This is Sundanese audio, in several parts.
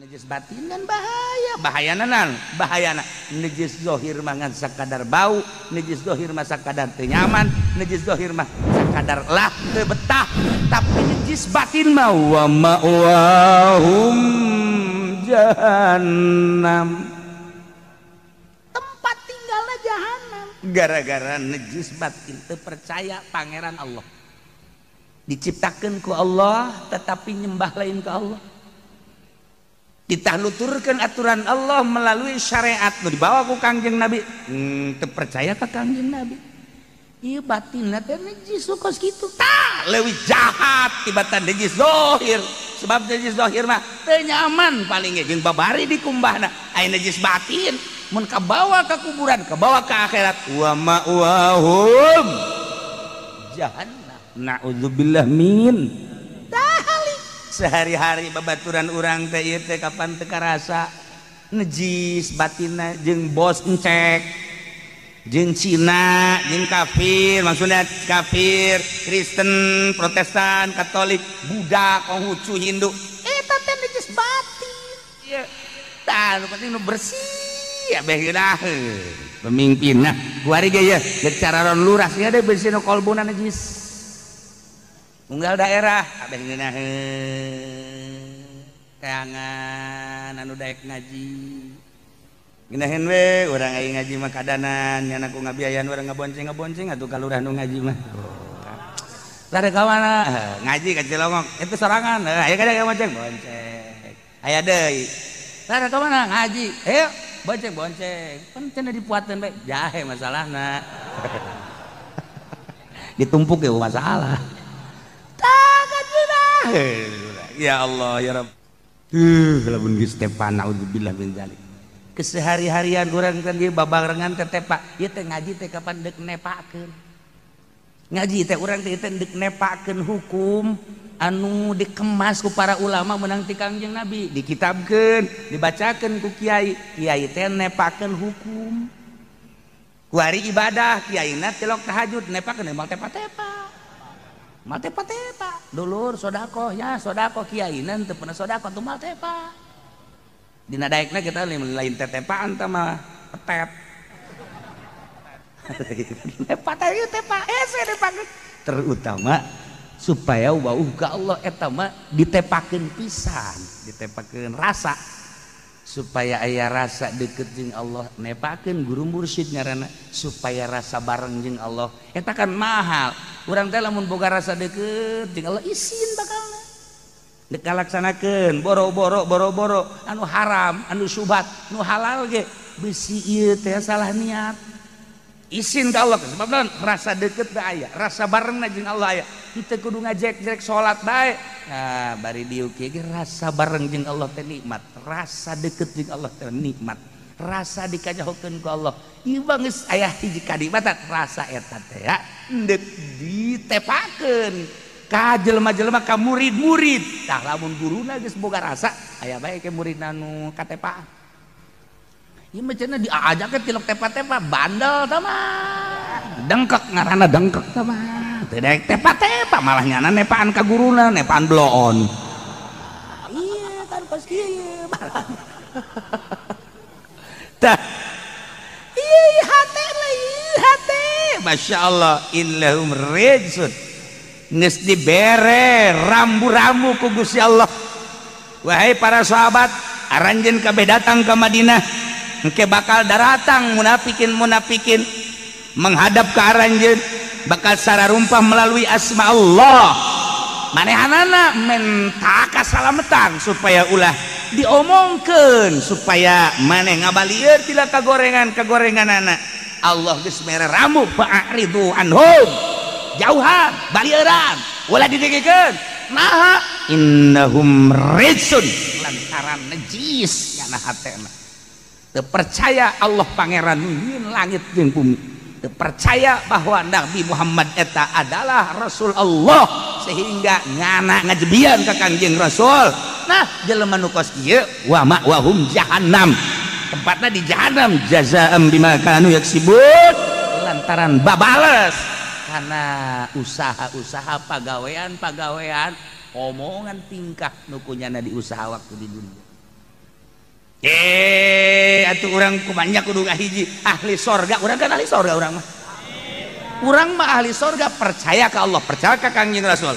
Najis batin kan bahaya, bahayana nan, bahayana. Najis zahir mah ngan sakadar bau, najis zahir mah sakadar teu nyaman, najis zahir mah sakadar lah teu betah, tapi najis batin mah wa ma'wahum jahannam. Tempat tinggalna jahanam. Gara-gara najis batin teu percaya pangeran Allah. Diciptakeun ku Allah tetapi nyembah lain ke Allah. Ditahluturkan aturan Allah melalui syariat nu dibawa ku Kangjeng Nabi. Teu percaya ka Kangjeng Nabi. Ieu batinna teh najis kos kitu. Tah, leuwih jahat tibatan najis zahir. Sebab najis zahir mah teu nyaman paling ge jeung babari dikumbahna. Aya najis batin mun kabawa ka kuburan, kabawa ka akhirat. Wa ma'wahum jahannam. Na'udzubillah min. Sehari-hari babaturan urang teh ieu teh kapan teu karasa najis batinna jeung bos encek jeung Cina jeung kafir, maksudnya kafir, Kristen, Protestan, Katolik, Buddha, Konghucu, Hindu, eta teh najis batin. Ieu tah nu penting nu bersih abeh geunaheun pemimpinna kuari ge ye geus cararon lurah sia deh bersih nu kolbuna najis. Unggal daerah abeh ngeunaheun teangan anu daek ngaji ngeunaheun we urang aya ngaji mah kadanan nya ku ngabiayaan urang ngabonceng-ngabonceng atuh ka lurah nu ngaji mah lare ka mana ngaji ka Cilongok itu sorangan aya kada bonceng bonceng aya deui lare ka mana ngaji ayo bonceng bonceng pan cenah dipuateun bae jahe masalahna ditumpuk ge masalah. Ya Allah ya Rabb. Lamun geus tepa naudzubillah min zalik. Kesehari-harian urang kan ieu babarengan teh tepa. Ieu teh ngaji teh kapan deuk nepakeun. Ngaji teh urang teh deuk nepakeun hukum anu dikemas ku para ulama meunang ti Kangjeng Nabi, dikitabkeun, dibacakeun ku kiai. Kiai teh nepakeun hukum. Kuari ibadah kiaina tilok tahajud nepakeun emang tepa-tepa. Mal tepa-tepa, dulur sodakoh ya sodakoh kiainan teu pernah sodakoh tuh mal tepa. Dina daekna kita lain tetepaan tah mah petet. Tepa teh ieu tepa hese dipakeun. Terutama supaya wauh ka Allah eta mah ditepakeun pisan, ditepakeun rasa supaya aya rasa deket jeung Allah, nepakeun guru mursyid ngaranna supaya rasa bareng jeung Allah. Eta kan mahal. Urang teh lamun boga rasa deket jeung Allah isin bakalna. Dek kalaksanakeun boro-boro boro-boro anu haram, anu syubhat, nu halal ge besi ieu teh salah niat. Isin ka Allah sebab naon? Rasa deket teh aya, rasa barengna jeung Allah aya. Henteu kudu ngajek-jek salat bae. Nah, bari dieu ge rasa bareng jeung Allah teh nikmat, rasa deket jeung Allah teh nikmat, rasa dikajahokeun ku Allah. Ieu mah geus aya hiji kanikmatan, rasa eta teh ya endek ditepakeun ka jelema-jelema ka murid-murid. Tah lamun guruna geus boga rasa, aya bae ke muridna nu katepaan. Ieu mah cenah diajakeun tilok tepa-tepa bandel tah mah. Dengkek ngaranna dengkek tah mah. Teu daek tepa-tepa malah nyana nepaan ka guruna, nepaan bloon. Iya kan kos kieu malah. Tah iya hate lah ieu hate. Masya Allah innahum rijsun. Geus dibere rambu-rambu ku Gusti Allah. Wahai para sahabat, aranjeun kabeh datang ka Madinah, engke bakal daratang munafikin-munafikin menghadap ke aranjeun, bakal sararumpah melalui asma Allah. Manehanana menta kasalametan supaya ulah diomongkeun supaya maneh ngabalieun tina kagorengan-kagorenganana. Allah geus mere ramu fa'ridu anhum. Jauhan, balieuran, ulah didegikeun. Naha innahum rijsun lantaran najis kana hatena. Teu percaya Allah pangeran nyieun langit jeung bumi. Teu percaya bahwa Nabi Muhammad eta adalah Rasul Allah sehingga ngana ngajebian ka Kangjeng Rasul. Nah, jelema nu kos kieu wa ma'wahum jahannam. Tempatna di jahannam jazaa'an bima kanu yaksibun lantaran babales karena usaha-usaha pagawean-pagawean omongan tingkah nu kunyana di usaha waktu di dunia. Atuh urang kumaha kudu ngahiji ahli sorga, urang kan ahli sorga urang mah. Urang mah ahli sorga, percaya ka Allah, percaya ka Kangjeng Rasul.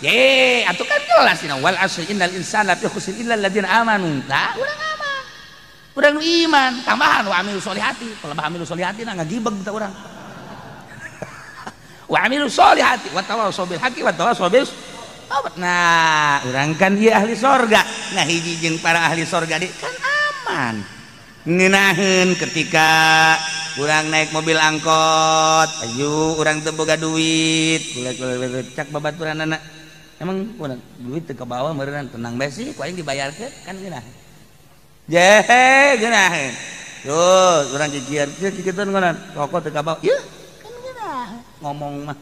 Ye, atuh kan jelas dina wal asri innal insana lafi khusrin illa alladziina amanu. Nah, urang aman. Urang nu iman, tambahan wa amilu sholihati. Pelebah amilu sholihati na ngagibeg tah urang. Wa amilu sholihati wa tawassaw bil haqqi wa tawassaw bis sabr. Nah, urang kan ieu ahli sorga. Nah, hiji jeung para ahli sorga di kan aman. Ngeunaheun ketika urang naik mobil angkot, ayo urang teu boga duit, cak babaturanana. Emang urang duit teu kabawa meureun, tenang bae sih, ku aing dibayarkeun kan ngeunah. Jehe ngeunaheun. Tuh, urang kikieu kikituan ngeunaheun, rokok teu kabawa. Ieu kan ngeunah ngomong mah.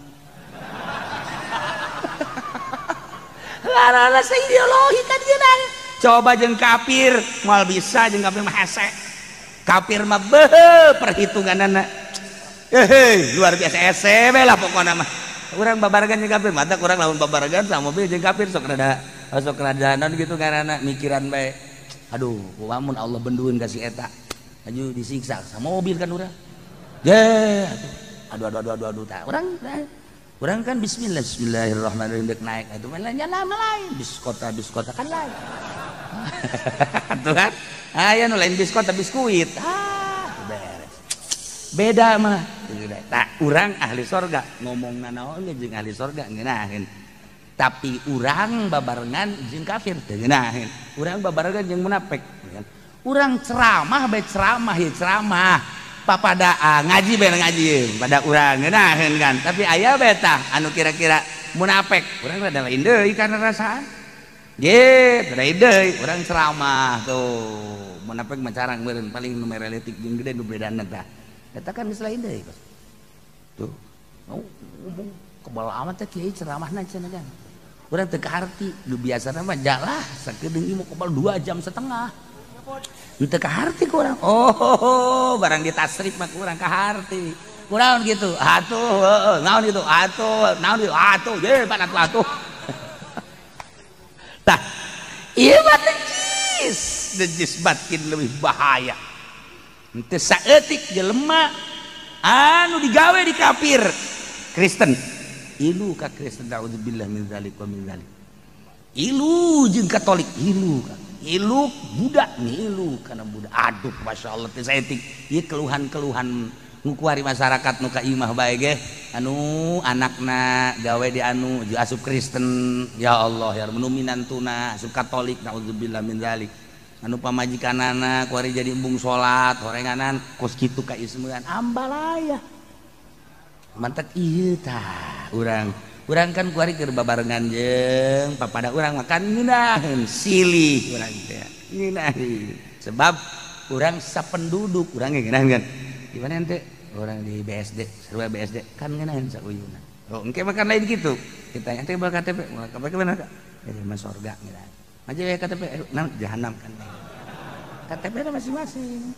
Larana ideologi kan ngeunah. Coba jeung kafir, moal bisa jeung kafir mah hese. Kafir mah beuh perhitunganana. Luar biasa hese we lah pokona mah. Urang babaregan jeung kafir, mata urang lamun babaregan sama mobil jeung kafir sok rada naon gitu ngaranna mikiran bae. Aduh, kumaha mun Allah bendueun ka si eta. Aju disiksa sama mobil kan urang. Ye, aduh aduh aduh aduh tah urang. Urang kan bismillah bismillahirrahmanirrahim dek naik itu mah lain bis kota kan lain. Tuh kan? Aya nu lain bis kota biskuit. Ah, beres. Beda mah. Tak urang ahli sorga ngomongna naon ge jeung ahli sorga ngeunaheun. Tapi urang babarengan jeung kafir teu ngeunaheun. Urang babarengan jeung munafik. Urang ceramah bae ceramah ye ceramah. Papada ngaji bae ngaji pada urang ngeunaheun kan. Tapi aya bae tah anu kira-kira munafik. Urang rada lain deui kana rasaan. Ye, lain deui urang ceramah tuh. Munafik mah carang meureun paling nu mereletik jeung gede nu bedana tah. Eta kan geus lain deui. Tuh. Ngomong kebal amat teh kiai ceramahna cenah kan. Urang teu kaharti, nu biasana mah jalah sakedeung ieu kebal 2,5 jam. Teu kaharti ku urang. Oh, barang ditasrif mah ku urang kaharti. Kunaon gitu? Atuh, heeh, naon gitu? Atuh, naon gitu? Atuh, ye pan atuh atuh. Tah, ieu mah najis, najis batin leuwih bahaya. Henteu saeutik jelema anu digawe di kafir Kristen. Ilu ka Kristen naudzubillah min zalik wa min zalik. Ilu jeung Katolik, ilu ka ilu Buddha, ngilu kana Buddha. Aduh, Masya Allah teu saeutik. Ieu keluhan-keluhan nu kuari masyarakat nu ka imah bae ge anu anakna gawe di anu asup Kristen, ya Allah ya nu minantuna asup Katolik naudzubillah min zalik. Anu pamajikanana kuari jadi embung salat, horenganan kos kitu ka ismean ambalaya. Mantak ieu tah urang. Urang kan kuari keur babarengan jeung papada urang makan ngeunaheun silih urang teh. Ngeunaheun. Sebab urang sapenduduk urang ge ngeunaheun kan. Di mana ente? Urang di BSD, sarua BSD kan ngeunaheun sauyuna. Oh, engke makan lain kitu. Kita ente bawa KTP, bawa KTP mana Kak? Ya mah sorga ngeunaheun. Maju ya KTP, naon jahanam kan. KTP na masing-masing.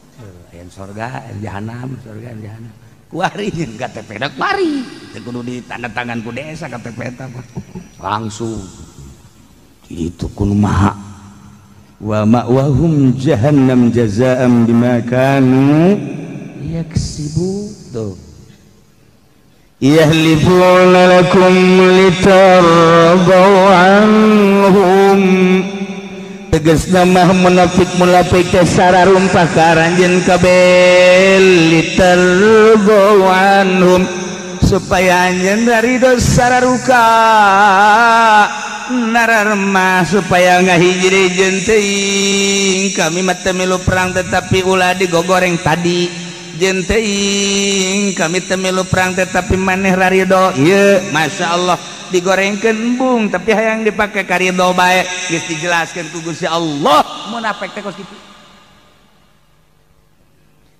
Aya sorga, aya jahanam, sorga jahanam. Kuari jeung KTP na kuari. Teu kudu ditanda tangan ku desa KTP eta mah. Langsung. Kitu kudu maha. Wa ma'wahum jahannam jazaa'an bima kanu yaksibu. Tuh. Yahlifuna lakum litardaw anhum. Tegasna mah munafik-munafik teh sararumpah ka aranjeun kabeh litardaw anhum supaya anjeun ridho sararuka nararmah supaya ngahiji jeung teuing kami mah teu milu perang tetapi ulah digogoreng tadi jeung teuing kami teu milu perang tetapi maneh rarido ieu Masya Allah digorengkeun embung tapi hayang dipake karido bae geus dijelaskeun ku Gusti Allah munafik teh kos kitu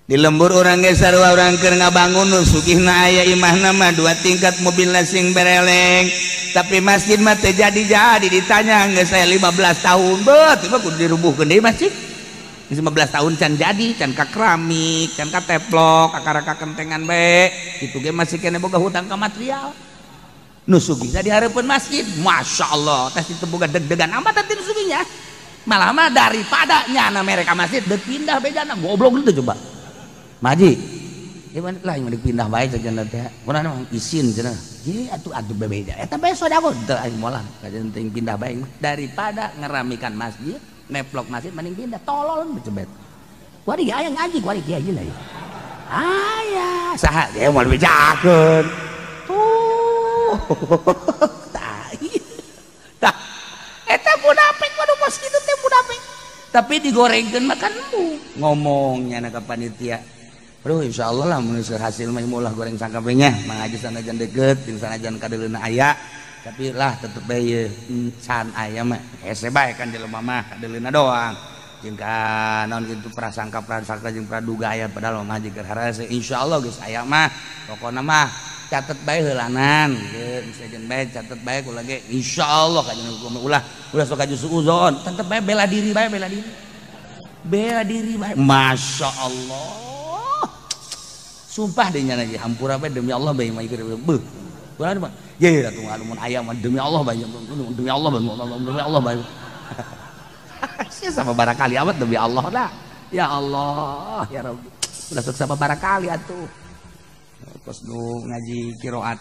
di lembur urang ge sarua urang keur ngabangun nu sugihna aya imahna mah 2 tingkat mobilna sing bereleng tapi masjid mah teu jadi-jadi ditanya geus aya 15 tahun beuh tiba kudu dirubuhkeun deui masjid 15 tahun can jadi can ka keramik can ka teplok kakara ka kentengan bae kitu ge masih keneh boga hutang ka material nu sugihna di hareupeun masjid Masya Allah teh situ boga deg-degan amat teh nu sugihnya Malah mah daripada nyana mereka masjid deuk pindah bejana goblok itu coba. Maji. Ieu lah yang pindah bae cenah teh. Kunaon mah isin cenah. Ye atuh atuh bebeja. Eta bae sedekah teu aing molah kajen teuing pindah bae daripada ngeramikan masjid, neplok masjid mending pindah tolol becebet. Kuari aya ngaji kuari kiai lah. Aya saha dia moal bejakeun. Tuh. Tai. Tah eta munafik waduh kos kitu teh munafik. Tapi digorengkeun makan ngomongnya na ka panitia. Aduh insyaallah lah mun hasil mah ulah goreng sangkapenya mangaji sanajan deket jeung sanajan kadeuleuna aya tapi lah tetep bae ieu can aya mah hese bae kan jelema mah kadeuleuna doang jeung ka naon kitu prasangka-prasangka jeung praduga aya padahal mah jeung harase insyaallah geus aya mah pokona mah catet bae heulanan geus sejen bae catet bae kula ge insyaallah kajen hukum ulah ulah sok aju suuzon tetep bae bela diri bae bela diri bela diri bae masyaallah. Sumpah deh nyana hampura bae demi Allah bae mah ieu beuh. Kunaon mah? Ye atuh mun aya mah demi Allah bae demi Allah bae demi Allah bae. Sia sama barakali amat demi Allah dah. Ya Allah, ya Rabbi. Ulah sok sama barakali atuh. Kos nu ngaji qiraat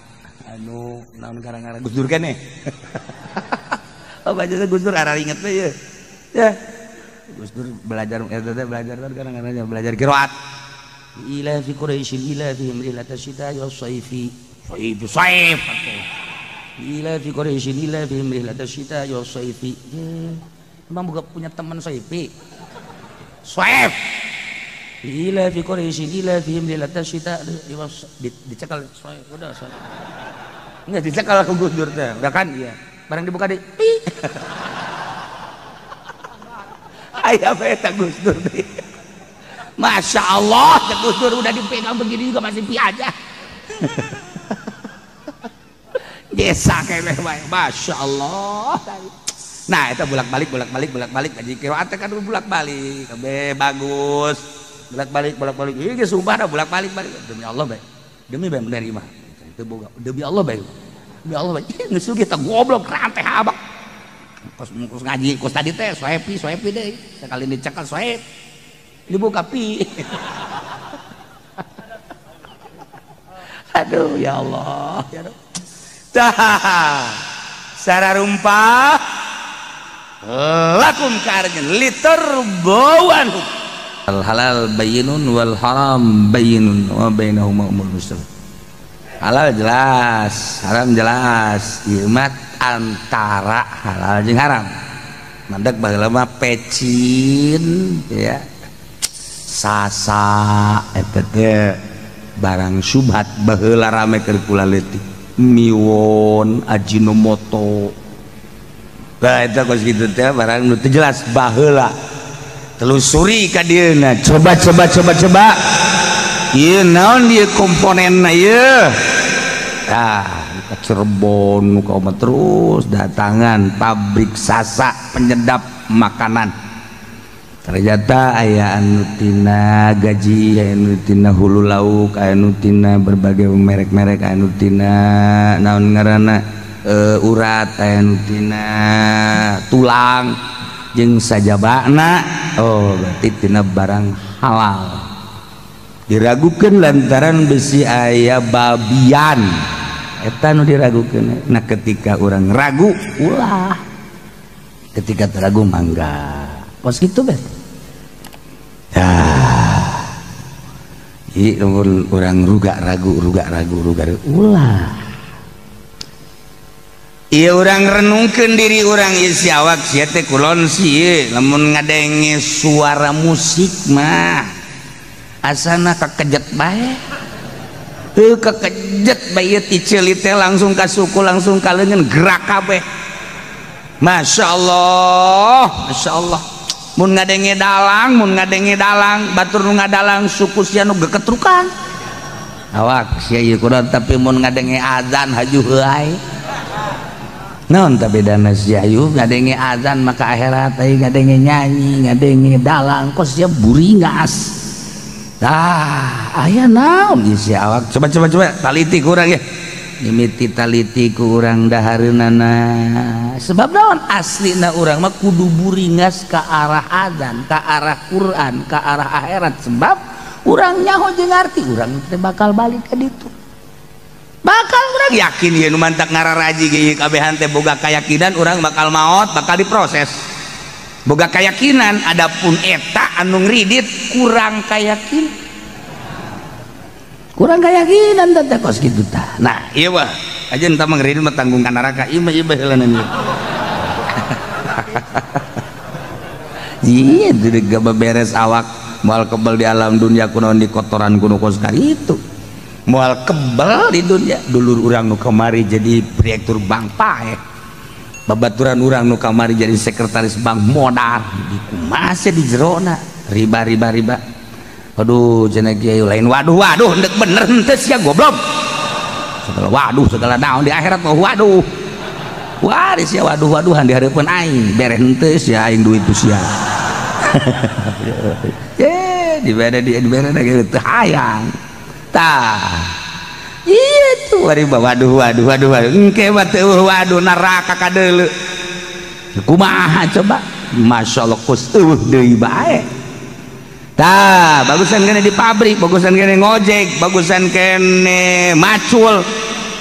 anu naon garang-garang Gus Dur keneh. Oh baca Gus Dur arah inget we ye. Ya. Gus Dur belajar eta teh belajar garang-garang belajar qiraat. Ila fi Quraisy ila fihim rihlata syita'i was-saifi saif saif ila fi Quraisy ila fihim rihlata syita'i was-saifi. Emang buka punya teman saifi saif ila fi Quraisy ila fihim rihlata syita'i dicekal saif udah saif enggak dicekal ku Gus Dur teh udah kan iya barang dibuka di pi aya bae eta Gus Dur teh. Masya Allah, Gus Dur udah dipegang begini juga masih pi aja. Desa kayak bae, Masya Allah. Nah, itu bolak-balik, bolak-balik, bolak-balik. Ngaji qiraat kan bolak-balik, be bagus. Bolak-balik, bolak-balik. Ini sumpah dah bolak-balik, balik. Demi Allah bae. Demi bae menerima. Itu boga. Demi Allah bae. Demi Allah bae. Geus kita goblok rantai abak. Kos kos ngaji, kos tadi teh soepi, soepi deh. Sekali dicekal soep. Dibuka pi. Aduh ya Allah ya Rabb. Tah sararumpah lakum karjan litarbawan al halal bayyinun wal haram bayyinun wa bainahuma umur muslim. Halal jelas, haram jelas. Ieu mah antara halal jeung haram. Mandak baheula mah pecin ya. Sasa eta teh barang subhat baheula rame keur kula leutik miwon ajinomoto tah eta kos kitu teh barang nu teu jelas baheula telusuri ka dieuna coba coba coba coba ieu naon ieu komponenna ieu tah ka Cirebon nu ka terus datangan pabrik sasa penyedap makanan. Ternyata aya anu tina gaji, aya anu tina hulu lauk, aya anu tina berbagai merek-merek, aya anu tina naon ngaranna urat, aya anu tina tulang jeung sajabana. Oh, berarti tina barang halal. Diragukeun lantaran besi aya babian. Eta nu diragukeun. Nah, ketika urang ragu, ulah. Ketika teragu mangga. Kos kitu bet. Jadi orang ruga ragu ruga ragu ruga ulah. Iya orang renungkeun diri orang ieu si awak sia teh kulon sih lamun ngadenge suara musik mah asana kakejet bae. Heuh kakejet bae ieu ti ceuli teh langsung ka suku langsung ka leungeun gerak kabeh. Masya Allah, Masya Allah. Mun ngadenge dalang, batur nu ngadalang suku sia nu geketrukan. Awak sia ieu kudu tapi mun ngadenge azan haju heuay. Naon ta bedana sia ieu ngadenge azan maka akhirat ai ngadenge nyanyi, ngadenge dalang kos sia buringas. Tah, aya naon ieu sia awak coba coba coba taliti kurang ya. Mimiti taliti ku urang dahareunana. Sebab naon aslina urang mah kudu buringas ka arah azan, ka arah Quran, ka arah akhirat. Sebab urang nyaho jeung ngarti urang teh bakal balik ka ditu. Bakal urang yakin ieu nu mantak ngararaji ge kabehan teh boga kayakinan urang bakal maot, bakal diproses. Boga kayakinan, adapun eta anu ngridit kurang kayakin. Kurang keyakinan teh kos kitu tah. Nah, ieu mah aja entah mah ngridit mah tanggung ka neraka ieu mah ieu baheulanan ieu. Iya, deuk gak beres awak moal kebel di alam dunia kunaon di kotoran kuno kos itu. Moal kebel di dunia dulur urang nu kamari jadi direktur bank paeh. Babaturan urang nu kamari jadi sekretaris bank modal dikumaha di jerona riba riba riba. Aduh cenah kiai lain waduh waduh ndek bener henteu sia goblok. Segala waduh segala naon di akhirat mah waduh. Wah sia waduh waduhan di hareupeun aing bere henteu sia aing duit tu sia. Ye dibere dibere ge teu hayang. Tah. Iya tuh bari waduh waduh waduh waduh engke mah teu waduh neraka kadeuleu. Kumaha coba? Masyaallah kos eueuh deui bae. Tah, bagusan kene di pabrik, bagusan kene ngojek, bagusan kene macul,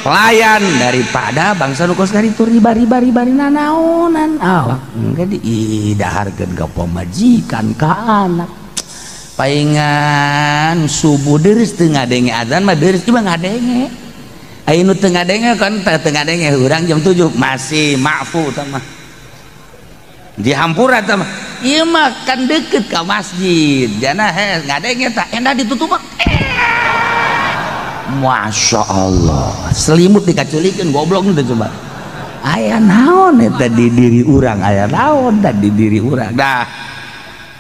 pelayan daripada bangsa nu kos karitu riba riba riba nanaonan awak engke diidaharkeun ka pamajikan ka anak. Paingan subuh deris teu ngadenge azan mah deris mah ngadenge. Aya nu teu ngadenge kan teu ngadenge urang jam 7 masih ma'fu tah mah. Dihampura tah mah. Ieu mah kan deket ka masjid. Jana he ngadenge tah endah ditutup mah. Masya Allah. Selimut dikaculikeun goblok teh coba. Aya naon eta di diri urang, aya naon tah di diri urang. Dah.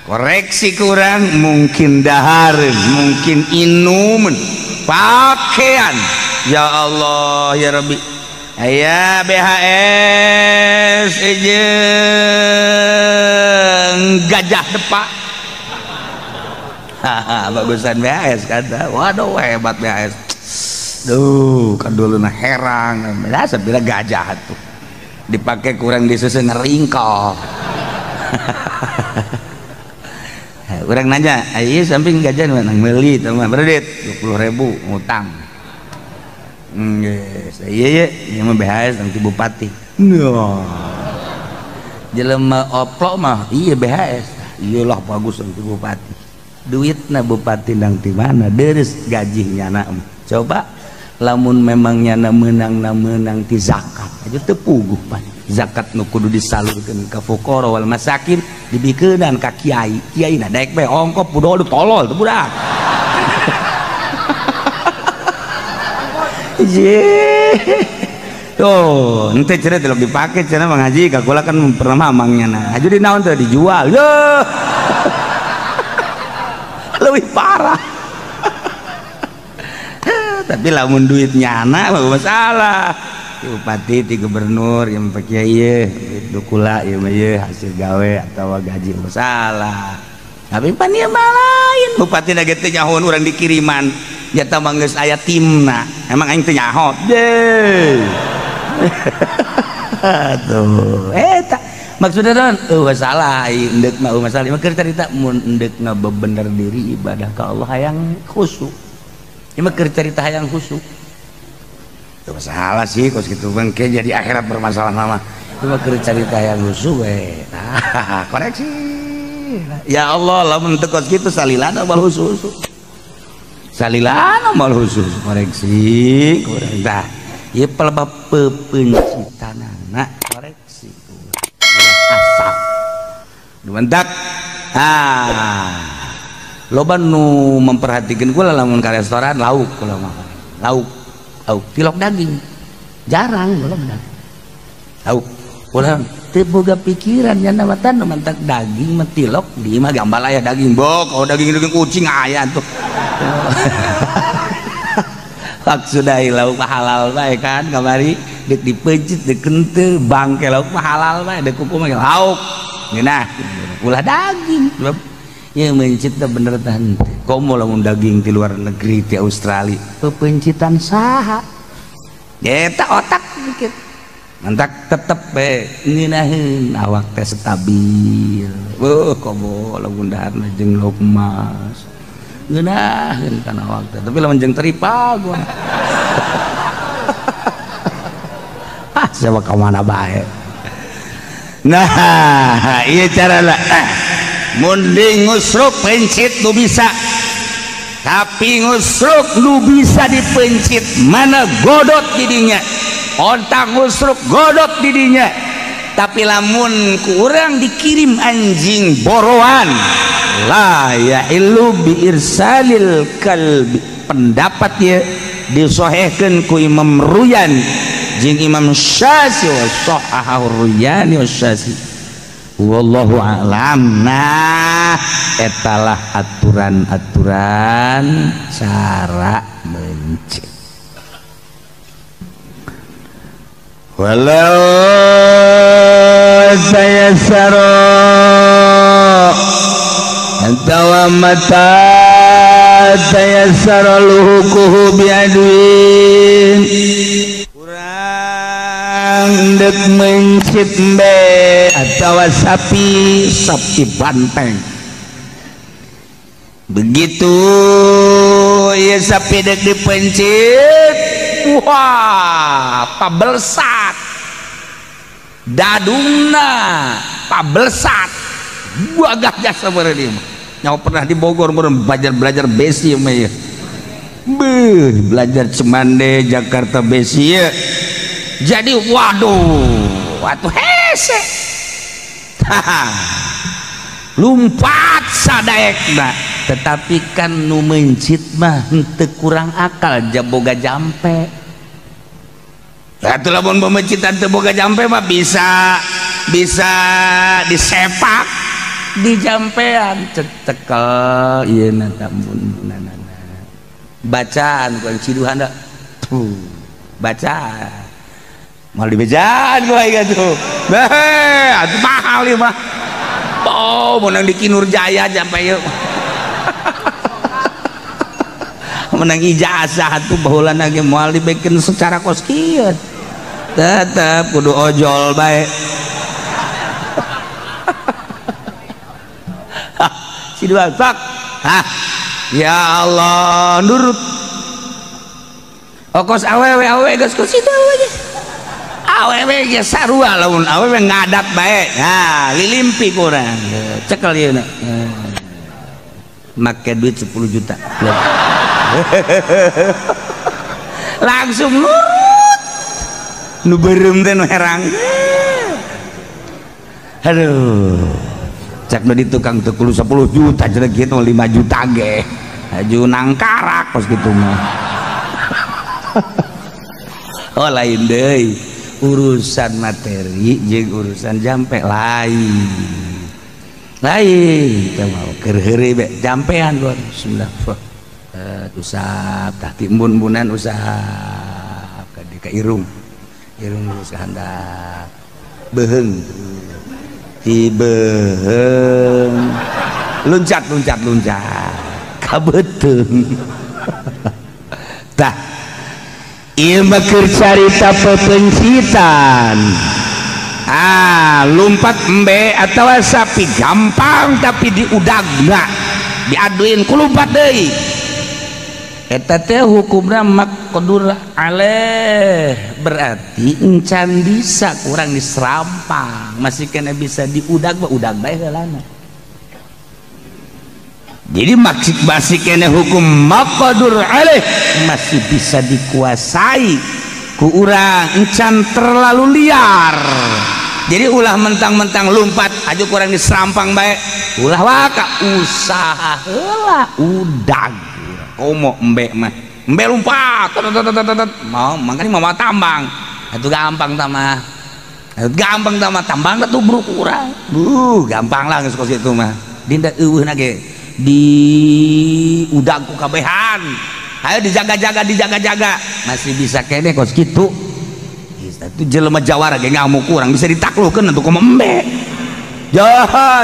Koreksi kurang mungkin dahareun, mungkin inuman, pakaian. Ya Allah ya Rabbi. Aya BHS jeung gajah depak. Haha, bagusan BHS kata. Waduh hebat BHS. Duh, kaduluna herang. Biasa bila gajah tuh. Dipakai kurang disusun ngeringkol. Orang nanya, iya samping gajah nang meuli tah mah berdit 20.000 ngutang. Geus, iya iya, ieu mah BHS nang ti bupati. Nah. Jelema oplok mah iya BHS. Iyalah bagus nang ti bupati. Duitna bupati nang ti mana? Deres gaji nyana. Coba lamun memang nyana meunang ti zakat aja teu puguh pan. Zakat nu kudu disalurkeun ka fuqara wal masakin dibikeunan ka kiai. Kiai na daek bae ongkop budol tolol teu budak. Ye. Tuh, ente cenah tilok dipake cenah Bang Haji, ka kula kan pernah mamangnya nah. Haji di naon teh dijual. Ye. Leuwih parah. Tapi lamun duit nyana mah masalah. Bupati, ti gubernur, yang pak kiai, duit kula ieu mah ieu hasil gawe atawa gaji masalah. Tapi pan ieu mah lain. Bupati na ge teu nyahoan urang dikiriman. Jata mah geus aya timna. Emang aing teu nyaho. Ye. Tuh, eta maksudna naon? Eueuh salah, endek mah masalah. Mah keur carita mun endek ngabebener diri ibadah ka Allah hayang khusyuk. Ieu mah keur carita hayang khusyuk. Itu masalah sih kos kitu bengke jadi akhirat bermasalah nama. Itu mah keur carita hayang khusyuk we. Nah, koreksi. Ya Allah, lamun teu kos kitu salilana moal khusyuk. Salilana moal khusyuk koreksi. Kurang tah. Ieu pelebab pepencitanana koreksi. Asap. Dumentak. Ah. Loba nu memperhatikan kula lamun ka restoran lauk kula mah. Lauk. Lauk tilok daging. Jarang kula mah. Lauk. Kula teu boga pikiran nya matan mantak daging mah tilok di imah gambal aya daging. Bok, oh daging-daging kucing aya tuh. Maksudna lauk mah halal bae kan kamari deuk dipeuncit deuk henteu bangke lauk mah halal bae deuk kuku mah lauk. Ngeunah ulah daging. Ya mencit teh bener tah henteu. Komo lamun daging ti luar negeri ti Australia. Pepeuncitan saha? Eta otak dikit. Mantak tetep be ngeunaheun awak teh stabil. Beuh komo lamun daharna jeung lauk emas. Ngeunaheun kana awak teh, tapi lamun jeung teripa gua. Ah, siapa ka mana bae. Nah, ieu carana. Mun ngusruk pencit nu bisa. Tapi ngusruk nu bisa dipencit mana godot didinya. Ontak ngusruk godot didinya. Tapi lamun kurang dikirim anjing boroan la ya'illu bi irsalil kalbi. Pendapat ya disohehkeun ku Imam Ruyan jeung Imam Syafi'i wa sahahu Ruyani wa Syafi'i wallahu a'lam. Nah etalah aturan-aturan cara mencit. Walau saya saro antawa mata saya saro luhukuhu biadwin kurang dek mencit be atawa sapi sapi banteng begitu ya sapi dek dipencit wah pabelsat dadungna pabelsat gagah jasa meureun ieu mah. Nyawa pernah di Bogor meureun belajar besi mah ieu. Beuh belajar Cemande Jakarta besi ieu. Jadi waduh atuh hese. Lumpat sadaekna tetapi kan nu mencit mah henteu kurang akal jaboga jampe. Atuh lamun pemecitan teu boga jampe mah bisa disepak di jampean cetekel ieu na tambun-bunanana. Bacaan ku ciduhan da. Tuh, bacaan. Mal dibejaan ku aing atuh. Beh, atuh mahal ieu mah. Oh, menang di Kinur Jaya jampe ieu. Menang ijazah tuh baheulana ge moal dibekeun secara kos kieu. Tetep kudu ojol bae. Si dua tak. Hah. Ya Allah, nurut. Okos awewe awewe geus kos itu awewe. Awewe ge sarua lamun awewe ngadak bae. Nah, lilimpi kurang. Cekel ieu na. Make duit 10 juta. Langsung nurut. Nu beureum teh nu herang. Aduh. Cek nu di tukang teu kudu 10 juta cenah kitu 5 juta ge. Haju nangkarak kos kitu mah. Oh lain deui. Urusan materi jeung urusan jampe lain. Lain teh mah keur heureuy be jampean gor. Bismillah. Usap tah ti embun-embunan usap ka di ka irung. Irung lurus ka handap. Beuheung. Ti beuheung. Loncat loncat loncat. Ka beuteung. Tah. Ieu mah keur carita pepencitan. Ah, lumpat embe atawa sapi gampang tapi diudagna. Diaduin ku lumpat deui. Eta teh hukumna maqdur alaih, berarti encan bisa kurang diserampang, masih kena bisa diudag mah udag bae heulana. Jadi maksud masih kena hukum maqdur alaih, masih bisa dikuasai ku urang, encan terlalu liar. Jadi ulah mentang-mentang lumpat aja kurang diserampang bae, ulah waka usaha heula udag. Komo embe mah embe lompat mau makanya mau tambang itu gampang tamah gampang tamah tambang tuh bruk urang gampang lah geus kos kitu mah dinda eueuhna ge di udag ku kabehan ayo dijaga-jaga dijaga-jaga masih bisa kene kos kitu itu jelema jawara ge ngamuk urang bisa ditaklukeun atuh komo embe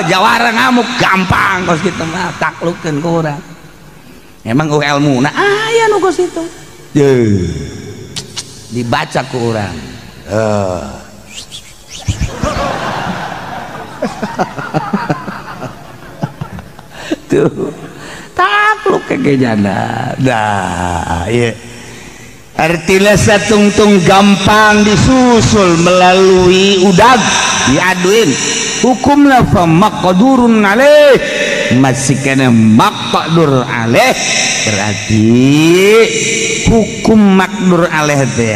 jawara ngamuk gampang kos kitu mah taklukeun ku urang. Emang ilmu nah aya nu kos itu. Dibaca ku urang. Tuh. Takluk ke jana. Dah, ieu. Artinya satungtung gampang disusul melalui udag diaduin. Hukumna fa maqdurun alaih. Masih kena maqdur alaih berarti hukum makdur alaih teh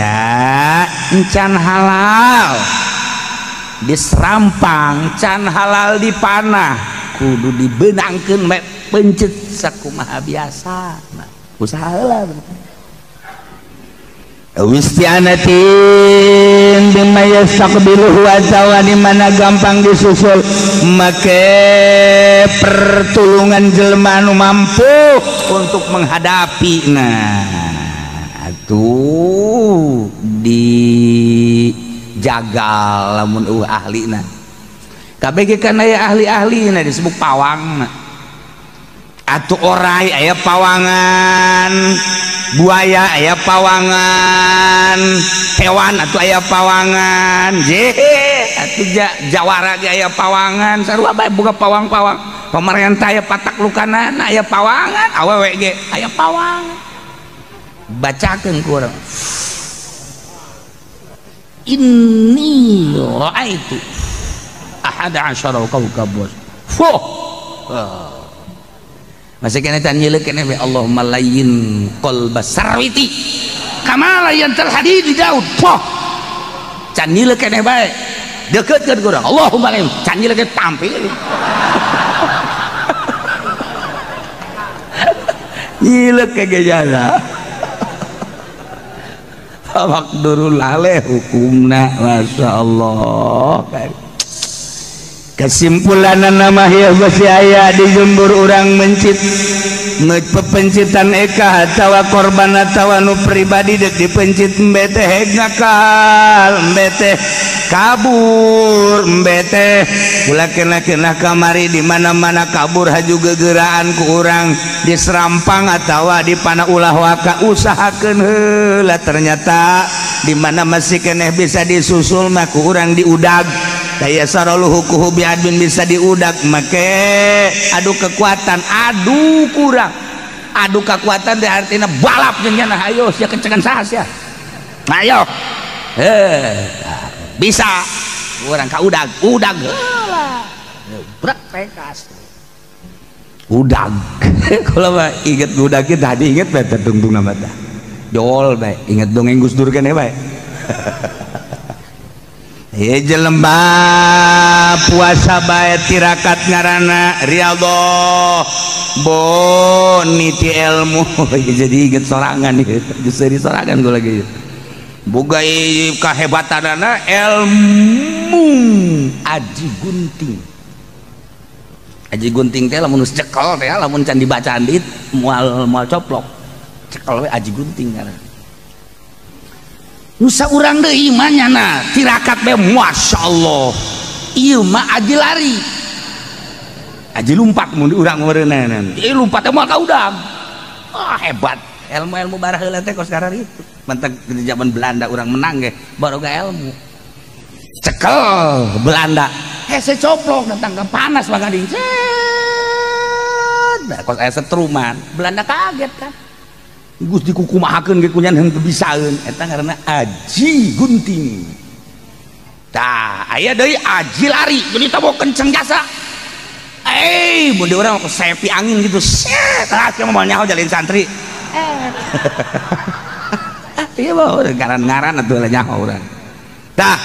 encan halal diserampang, can halal dipanah, kudu dibenangkeun mek pencet sakumaha biasa. Nah, usaha heula. Wistianatin bima yastaqbiluhu atawa di mana gampang disusul make pertulungan jelema anu mampu untuk menghadapi. Nah atuh dijagal lamun eueuh ahlina. Kabeh ge kan aya ahli-ahlina disebut pawangna. Atuh orai aya pawangan, buaya aya pawangan, hewan atuh aya pawangan, jehe atuh jawara ge aya pawangan, sarua bae boga pawang-pawang. Pamarentah aya pataklukanana aya pawangan, awewe ge aya pawangan. Bacakeun ku urang. Inni ra'aitu ahada asyara kawkab. Fuh. Masih kena tanya lagi kena Allahumma layin qalba sarwiti kama layantal hadid Daud. Poh. Canile kena bae. Deketkeun ku urang. Allahumma layin. Canile ke tampil. Nyilek ke gejala. Maqdurul alaih hukumna Masya Allah. Kesimpulan nama hieu besi aya di jembur urang mencit pepencitan eka atawa korban atawa nu pribadi dek dipencit embe teh ngakal embe teh kabur embe teh ulah kena-kena kamari di mana-mana kabur haju gegeraan ku urang diserampang atawa di pana ulah waka usahakeun heula ternyata di mana masih keneh bisa disusul mah ku urang diudag. Daya saroluhu biadun bisa diudak make adu kekuatan adu kurang adu kekuatan teh artinya balap jeung nya ayo sia kencengan saha sia ayo bisa urang ka udag udag heula brak tekas udag kalau mah inget udag ge tadi inget bae tungtung nama tah jol bae inget dongeng Gus Dur keneh bae. Jelema puasa bae tirakat ngaranna riyadhah boniti ilmu. Jadi inget sorangan nih, jadi sorangan gue lagi. Boga kahebatanana ilmu aji gunting. Aji gunting teh lamun geus cekel teh lamun can dibacaan dit moal moal coplok. Cekel we aji gunting ngaranna. Nusa urang deui mah nyana tirakat bae masyaallah. Ieu mah aji lari. Aji lumpat mun urang meureunana. Ieu lumpat teh moal ka udang. Ah hebat. Ilmu-ilmu baraheula teh kos karar itu. Mentek di zaman Belanda urang menang ge baroga ilmu. Cekel Belanda. Hese coplok datang ke panas bagading. Cet. Kos aya setruman. Belanda kaget kan. Gus dikukumahakeun ge kunyan henteu bisaeun eta ngaranna aji gunting. Tah aya deui aji lari jadi teh kenceng jasa. Mun di urang sepi angin gitu. Set ah sia moal nyaho jalin santri. Ieu mah ngaran-ngaran atuh lah nyaho urang. Tah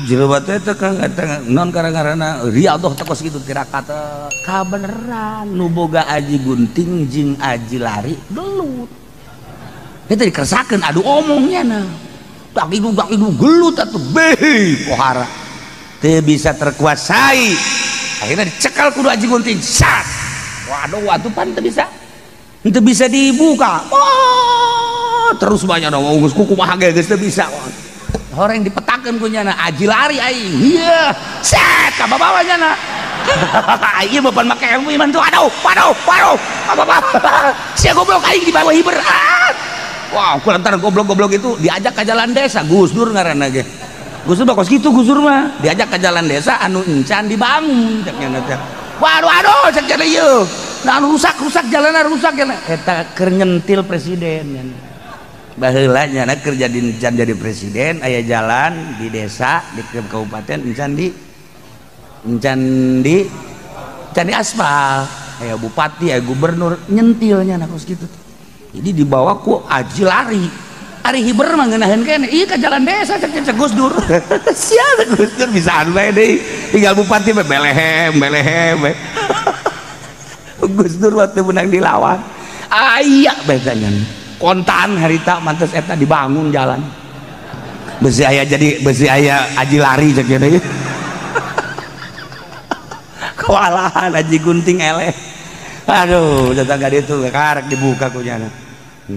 jelema teh teh Kang eta non ngaranna riyadhah teh kos kitu tirakat kabeneran nu boga aji gunting jeung aji lari gelut. Eta dikersakeun adu omongnya na. Dak idu gelut atuh beh pohara. Teu bisa terkuasai. Akhirnya dicekal kudu aji gunting. Sat. Waduh atuh pan teu bisa. Teu bisa dibuka. Oh, terus banyak dong geus kumaha ge geus teu bisa. Horeng dipetakeun ku nyana aji lari aing. Iya. Set ka babawa nyana. Ieu mah pan make ilmu iman tuh aduh, waduh, waduh. Apa-apa. Sia goblok aing di bawah hiber. Ah. Wah, ku lantaran goblok-goblok itu diajak ke jalan desa, Gus Dur ngaranna ge. Gus Dur kos kitu Gus Dur mah, diajak ke jalan desa anu encan dibangun cek nya teh. Waduh aduh cek nya ieu. Nah anu rusak-rusak jalanna rusak nya. Eta keur nyentil presiden nya. Baheula nya keur jadi encan jadi presiden aya jalan di desa di kabupaten encan di aspal. Aya bupati, aya gubernur nyentilnya nah kos kitu. Jadi dibawa ku aji lari. Ari hiber mah ngeunaheun keneh. Ieu ka jalan desa cek Gus Dur. Sia Gus Dur bisaan bae deui. Tinggal bupati bae belehem belehem. Gus Dur waktu menang dilawan. Aya bae tanya. Kontan harita mantes eta dibangun jalan. Besi aya jadi besi aya aji lari cek deui. Kewalahan aji gunting eleh. Aduh, tetangga dia tuh karek dibuka ku nyana.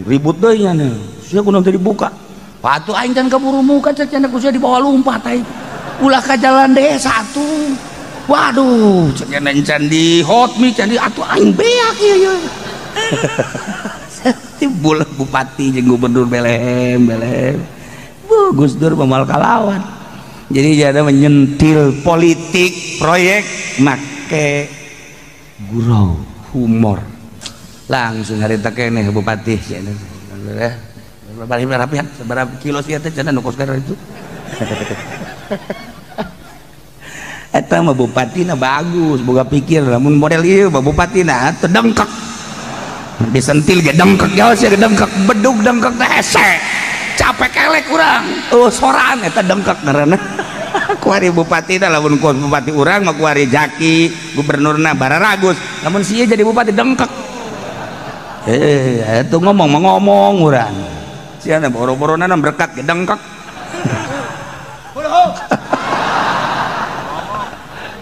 Ribut deui nyana. Sia kunaon teu dibuka. Patuh aing can kaburu muka cek cenah ku sia dibawa lumpat aing. Ulah ka jalan desa atuh. Waduh, cek cenah can di hot mic can di atuh aing beak ieu ieu. Timbul bupati jeung gubernur belehem belehem. Bu Gus Dur moal kalawan. Jadi jada menyentil politik proyek make gurau humor langsung harita keneh bupati rapihan seberapa kilo sih teh cenah nu kos itu eta mah bupatina bagus boga pikir lamun model ieu mah bupatina teu dengkek disentil ge dengkek jauh sia dengkek bedug dengkek teh hese capek kelek urang oh soran eta dengkek ngaranna. Kuari bupati dah lamun ku bupati urang mah kuari Jaki gubernurna bararagus lamun sia jadi bupati dengkek itu ngomong ngomong urang sia boro-borona berkat ge dengkek.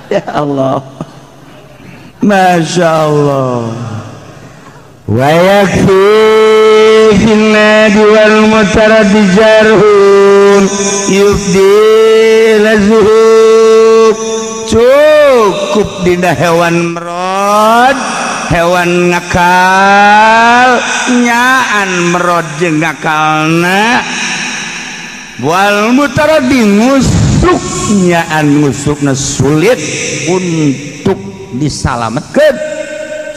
Ya Allah, Masya Allah. Wa yakfi fil nadi wal mutaradi jarhun yufdi lazuhub. Cukup dina hewan merod, hewan ngakal, nyaan merod jeung ngakalna. Wal mutaradi ngusuk, nyaan ngusukna sulit untuk disalametkeun.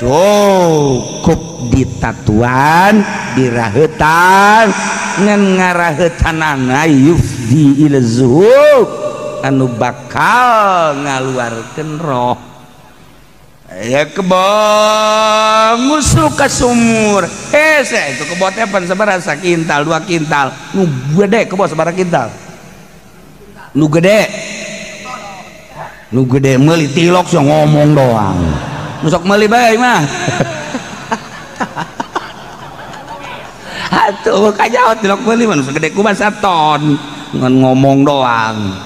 Cukup ditatuan, dirahetan, ngan ngarahetanana yufdi ila zuhub anu bakal ngaluarkeun roh. Ya kebo ngusuk ka sumur. Hese itu kebo teh pan sabaraha sakintal, 2 kintal. Nu gede kebo sabaraha kintal? Nu gede. Nu gede meuli tilok sia ngomong doang. Nusok meuli bae mah. Atuh kajaot tilok meuli mah nu sagede kumaha saton. Ngan ngomong doang.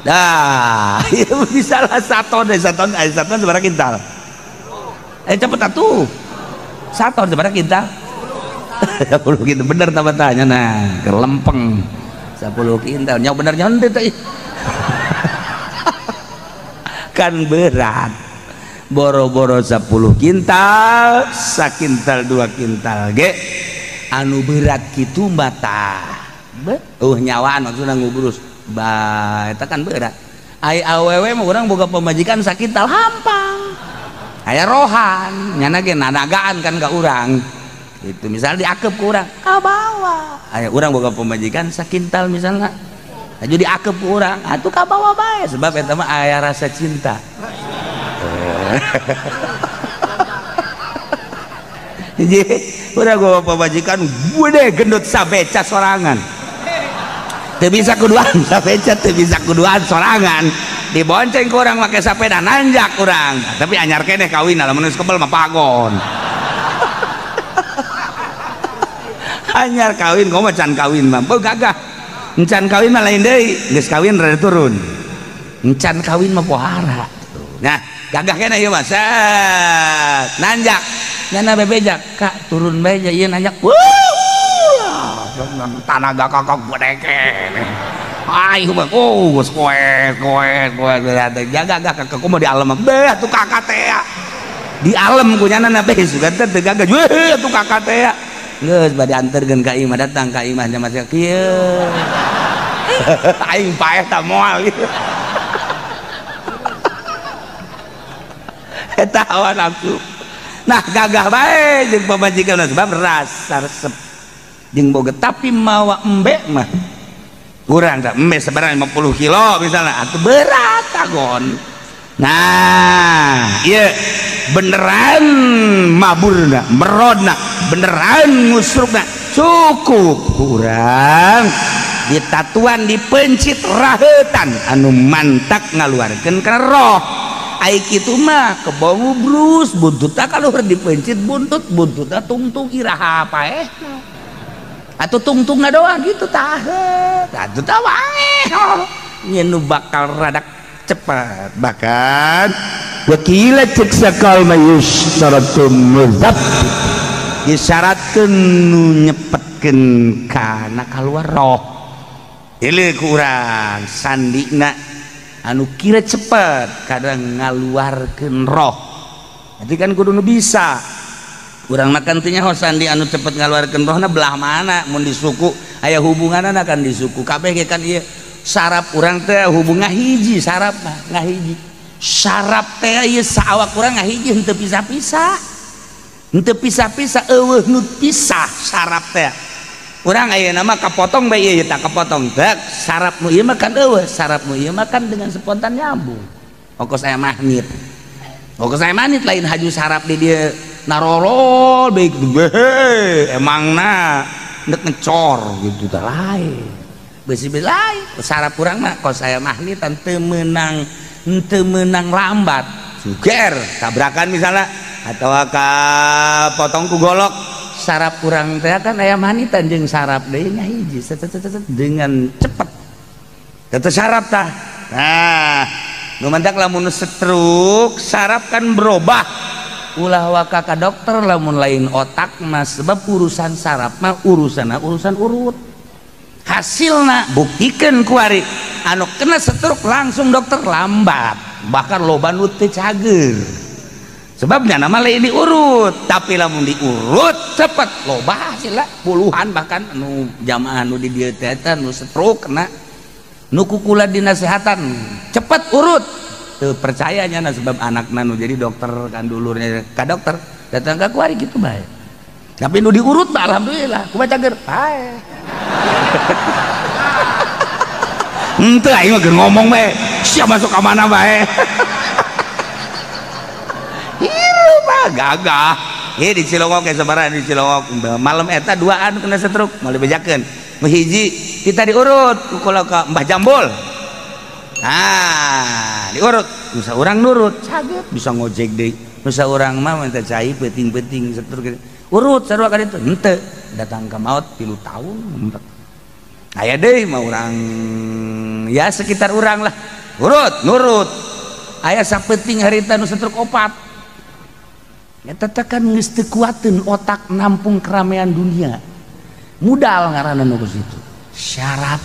Dah, bisa lah saton deh, saton, saton sabaraha kintal? Cepet atuh. Saton sabaraha kintal? 10 kintal bener tambah tanya nah, kelempeng. 10 kintal. Nyawa bener nyawa teh. Kan berat. Boro-boro 10 kintal, sakintal 2 kintal ge anu berat kitu mata. Nyawaan maksudna ngubrus. Bah, eta kan berat. Ai awewe mah urang boga pamajikan sakintal hampang. Aya rohan, nyana ge nanagaan kan ka urang. Itu misalnya diakep ku urang, kabawa. Aya urang boga pamajikan sakintal misalnya. Aju diakep ku urang, atuh kabawa bae sebab eta mah aya rasa cinta. Jadi udah gua pamajikan gede gendut sabeca sorangan. Teu bisa kuduan sabeca, teu bisa kuduan sorangan. Dibonceng ku urang make sapeda nanjak urang. Tapi anyar keneh kawin lamun geus kebel mah pagon. Anyar kawin komo can kawin mah beuh gagah. Encan kawin mah lain deui, geus kawin rada turun. Encan kawin mah pohara. Nah, gagah kena ieu mah. Set, nanjak. Nyana bebejak, Kak, turun bae ieu nanjak. Wuh. Tanaga kakak gede keneh. Ai mah oh geus koet koet koet gagah kakak kumaha di alam mah. Beh atuh kakak teh. Di alam ku nyana na beh sugan teh gagah. Weuh atuh kakak teh. Geus bade anterkeun ka imah, datang ka imah nya masih kieu. Aing paeh ta moal gitu. Eta hawa nafsu. Nah gagah bae jeung pamajikan sebab rasa resep jeung boga, tapi mawa embe mah kurang tak embe sebarang 50 kilo misalnya atau berat agon. Nah iya beneran maburna merodna beneran ngusrukna cukup kurang ditatuan dipencit rahetan anu mantak ngaluarkeun kana roh. Ai kitu mah kebongu brus buntutna kaluhur dipencit buntut buntutna tungtung iraha paehna atuh tungtungna doang gitu tah atuh tah wae nyeun nu bakal radak cepat. Bahkan wakila cek sakal mayustaratu muzab disyaratkeun nu nyepetkeun kana kaluar roh. Ieu ku urang sandina anu kira cepet kadang ngaluarkeun roh. Jadi kan kudu nu bisa. Urang makan teh nyaho sandi anu cepet ngaluarkeun rohna belah mana mun di suku aya hubunganna kan di suku kabeh ge kan ieu saraf urang teh hubungan hiji saraf mah ngahiji. Saraf teh ieu saawak urang ngahiji henteu pisah-pisah. Henteu pisah-pisah eueuh nu pisah saraf teh. Urang ayeuna mah kapotong bae ieu tah kapotong teh saraf nu ieu mah kan eueuh saraf nu ieu mah kan dengan spontan nyambung. Ongkos aya magnet. Ongkos aya magnet lain haju saraf di dieu narorol bae emangna nek ngecor gitu tah lain. Besi lain saraf urang mah kos aya magnet teu meunang lambat. Suger tabrakan misalnya atau kapotong ku golok. Saraf kurang teh kan aya manitan jeung saraf deui nya hiji dengan cepet teu saraf tah. Nah nu mantak lamun stroke saraf kan berubah. Ulah waka ka dokter lamun lain otak mah sebab urusan saraf mah urusanna urusan urut. Hasilna buktikeun kuari anu kena stroke langsung dokter lambat bahkan loba nu teu cager. Sebabnya nama lain diurut, tapi lamun diurut cepet loba hasilna puluhan bahkan anu jamaah nu di dieu teh nu stroke kena nu kukula dinasehatan cepet urut teu percaya nya sebab anakna nu jadi dokter kan dulurnya ka dokter datang ka kuari kitu bae. Tapi nu diurut mah alhamdulillah kumaha cager bae. Henteu aing mah keur ngomong bae sia masuk ka mana bae. Gagah ieu di Cilongok ge sabaraha di Cilongok malam eta duaan kena stroke moal dibejakeun nu hiji kita diurut ku ka Mbah Jambul. Ah diurut bisa urang nurut caget bisa ngojek deui bisa urang mah minta cai peuting-peuting stroke urut sarua ka ditu henteu datang ka maot 3 tahun henteu aya deui mah urang ya sekitar urang lah urut nurut aya sapeuting harita nu stroke opat. Eta teh kan geus teu kuateun otak nampung keramaian dunia. Mudal ngaranna nu kitu. Syaraf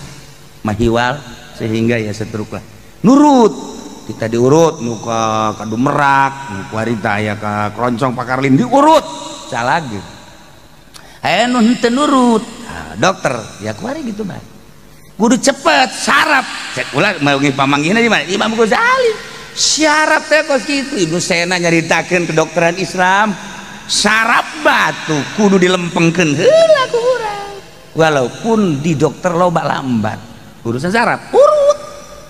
mahiwal sehingga ya setruk lah. Nurut kita diurut nu ka Kadumerak, nu kuarita aya ka Kroncong Pakarlin diurut calage. Aya nu henteu nurut. Nah, dokter ya kuari gitu bae. Kudu cepet saraf. Cek ulah manggih pamanggihna di mana? Imam Ghazali. Syaraf teh kos kitu Ibnu Sena nyaritakeun kedokteran Islam saraf batu kudu dilempengkeun heula ku urang walaupun di dokter loba lambat urusan saraf urut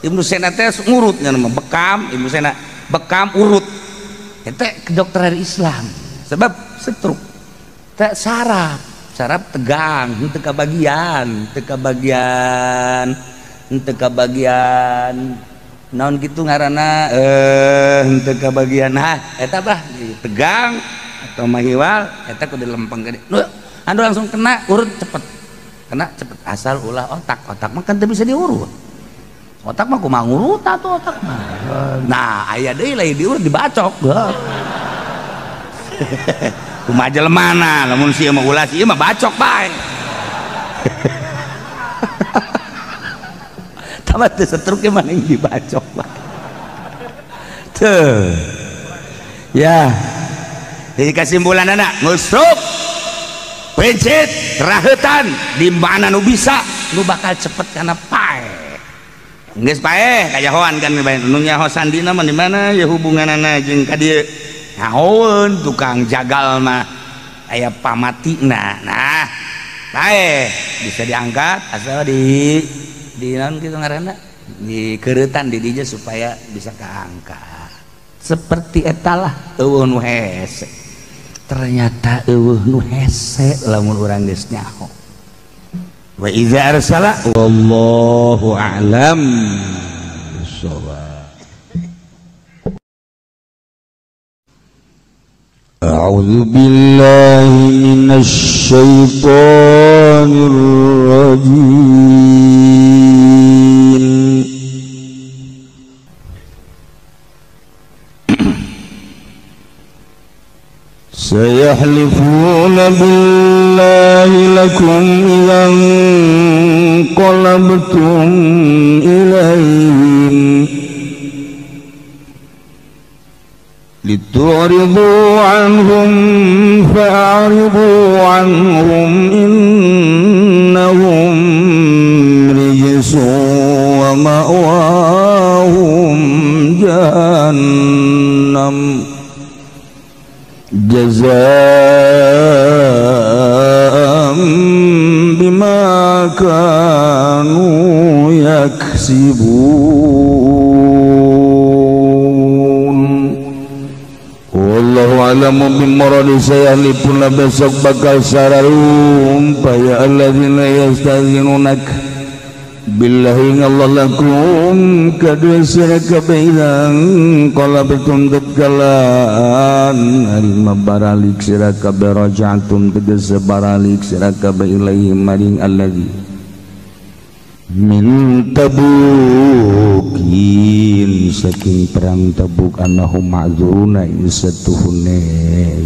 Ibnu Sena teh ngurut nya mah bekam Ibnu Sena bekam urut eta kedokteran Islam sebab stroke teh saraf saraf tegang henteu kabagian henteu kabagian henteu kabagian naon gitu ngaranna henteu kabagian ha eta bah tegang atau mahiwal eta kudu lempeng gede nu anu langsung kena urut cepet kena cepet asal ulah otak otak mah kan teu bisa diurut otak mah kumaha ngurut atuh otak mah nah aya deui lain diurut dibacok kumaha jelemana lamun si ieu mah ulah si ieu mah bacok bae. Tamat teu setruk ge maneh dibacok bae. Teu. Ya. Jadi kesimpulanna ngusruk Pencet rahetan di mana nu bisa nu bakal cepet karena pae. Geus pae kajahoan kan nu nyaho sandina mah di mana ya hubunganana jeung ka dieu. Nyahoeun tukang jagal mah aya pamatina. Nah, pae bisa diangkat asal di naon kitu ngaranna? Di keuretan di dinya supaya bisa kaangkat. Seperti etalah eueuh nu hese. Ternyata eueuh nu hese lamun urang geus nyaho. Wa idza arsala wallahu a'lam bissawab. A'udzu billahi minasy syaithanir rajim. سيحلفون بالله لكم إذا انقلبتم إليهم لتعرضوا عنهم فأعرضوا عنهم إنهم رجس ومأواهم جهنم جزاء بما كانوا يكسبون. والله أعلم بمراد سيحلفون besok bakal sararum ya alladzina yasta'dzinunak billahi Allah lakum kadua sira kabeh qalabtum tetkalan harima baralik sira kabeh raja'tum tegese baralik sira kabeh ilaihi maring allazi min tabukin saking perang Tabuk annahum ma'dzuruna insatuhune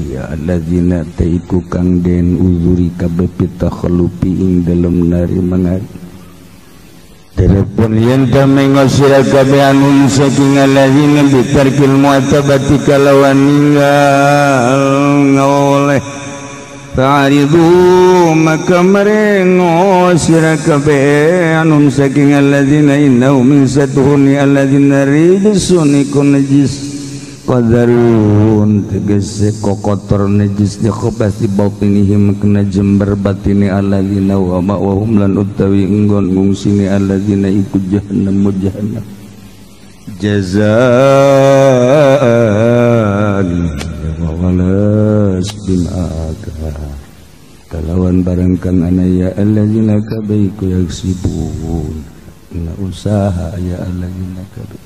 ya allazina taiku kang den uzuri kabeh pitakhalupi ing dalem nari mangari telepon yen tamengo sira kabeh anun saking allazina bitarkil mu'tabati kalawan ninggal ngoleh ta'ridu maka merengo sira kabeh anun saking allazina innahu min satuhuni allazina rijsun iku najis qadarun tegese kokotor najis di khobasi batinihim kena jember batini allazina wa ma'wahum lan utawi enggon ngungsini allazina iku jahannam jahannam jazaan walas bima kalawan barang kang anaya allazina kabeh iku yaksibun na usaha ya allazina kabeh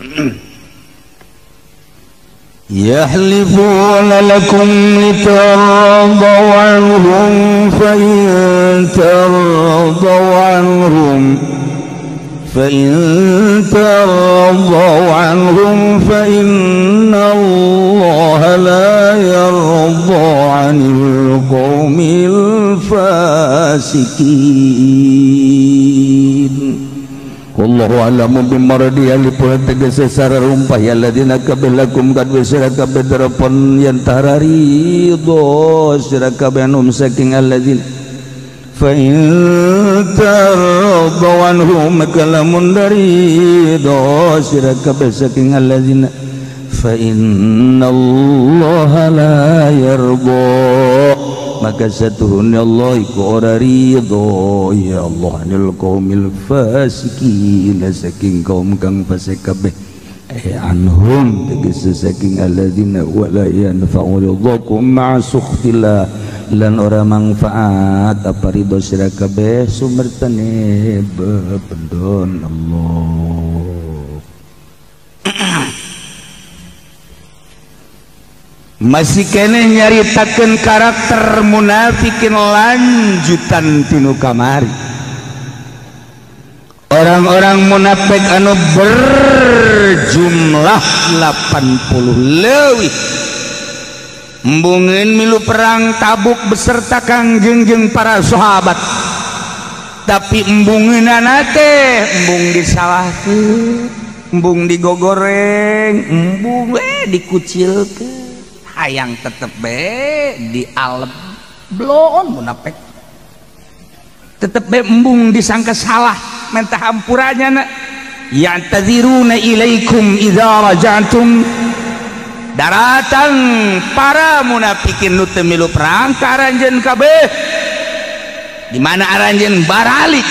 يحلفون لكم لترضوا عنهم فإن ترضوا عنهم فإن الله لا يرضى عن القوم الفاسقين. Wallahu a'lamu bimardi alipun tegese sararumpah ya alladzina kabilakum kad wisira kabeh darapon yen tararidho sira kabeh anum saking alladzina fa in taradu anhum kalamun daridho sira kabeh saking alladzina fa innallaha la yarda maka satuhunnya Allah iku ora ridho ya Allah anil qaumil fasikin saking kaum kang fasik kabeh anhum tegese saking alladzina wala yanfa'u ridhakum ma'a sukhtillah lan ora manfaat apa ridho sira kabeh sumertane bebendon Allah. Masih keneh nyaritakeun karakter munafikin lanjutan tinu kamari. Orang-orang munafik anu berjumlah 80 leuwih embungeun milu perang Tabuk beserta Kangjeng jeung para sahabat. Tapi embungeunana teh embung disalahkeun, embung digogoreng, embung we dikucilkeun. Hayang tetep be di alep bloon munafik. Tetep be embung disangka salah mentah hampurannya na. Ya'tadziruna ilaikum idza raja'tum. Daratang para munafikin nu teu milu perang ka aranjeun kabeh. Di mana aranjeun baralik.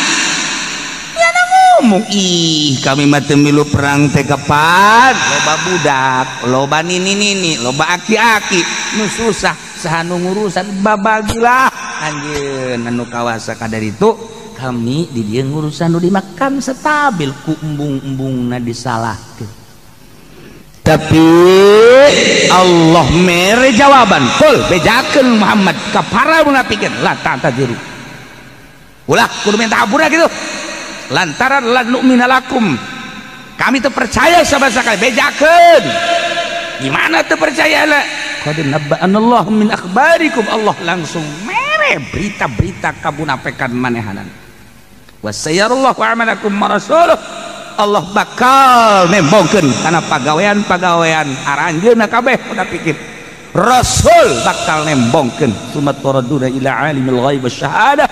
Nyana ngomong, ih kami mah teu milu perang teh kapan? Loba budak, loba nini-nini, loba aki-aki, nu susah saha nu ngurusan babagilah anjeun anu kawasa kadar itu kami di dieu ngurusan nu dimakan stabil ku embung-embungna disalahkeun. Tapi Allah mere jawaban, kul bejakeun Muhammad ka para munafikin la ta'tadiru. Ulah kudu minta ampun gitu. Lantaran lan nu'mina lakum. Kami teu percaya sama sekali bejakeun. Gimana teu percaya lah? Qad nabba'anallahu min akhbarikum. Allah langsung mere berita-berita kamunafikan manehanan. Wasayarallahu a'malakum wa rasuluh. Allah bakal nembongkeun kana pagawean-pagawean aranjeunna kabeh munafikin. Rasul bakal nembongkeun sumat taraduna ila alimil ghaib wasyahadah.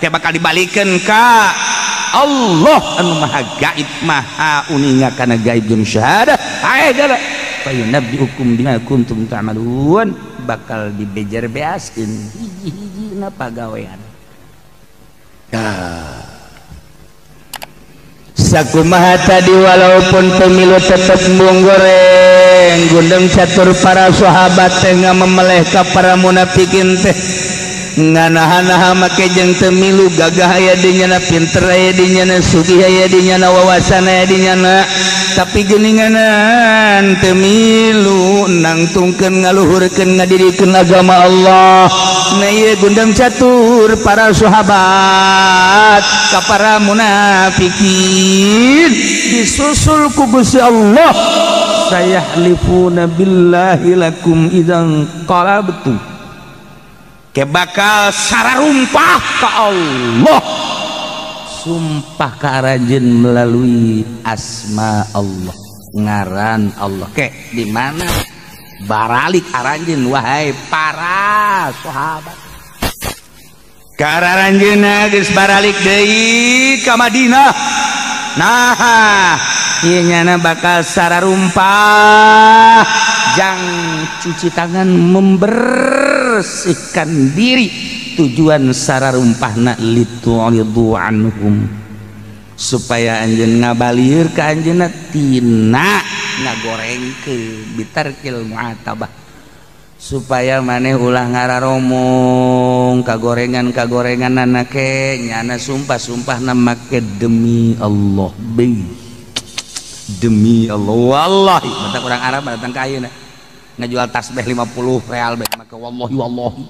Teh bakal dibalikeun ka Allah anu maha gaib maha uninga kana gaib jeung syahadah. Ae geura fayunabbiukum bima kuntum ta'malun, bakal dibejer beaskeun hiji-hijina pagawean. Sakumaha tadi walaupun pemilu tetep embung goreng gundeng catur para sahabat teh ngamemeleh ka para munafikin teh nganaha-naha make jeung teu milu gagah aya di nyana pinter aya di nyana sugih aya di nyana wawasan aya di nyana tapi geuninganan teu milu nangtungkeun ngaluhurkeun ngadirikeun agama Allah. Nah ieu gundeng catur para sahabat ka para munafikin disusul ku Gusti Allah sayahlifuna billahi lakum idzan qalabtum. Ke bakal sararumpah ka Allah, sumpah ka aranjeun melalui asma Allah, ngaran Allah. Ke di mana baralik aranjeun wahai para sahabat. Ka aranjeunna geus baralik deui ka Madinah. Nah, ieu nyana bakal sararumpah jang cuci tangan membersihkan diri. Tujuan sararumpahna litu'ridu anhum, supaya anjeun ngabalir ka anjeunna tina ngagorengkeun bitarkil mu'atabah, supaya maneh ulah ngararomong kagorengan-kagorenganana ke nyana sumpah-sumpahna make demi Allah be demi Allah wallahi. Batak urang Arab datang ka ayeuna ngajual tasbih 50 real bae make wallahi wallahi.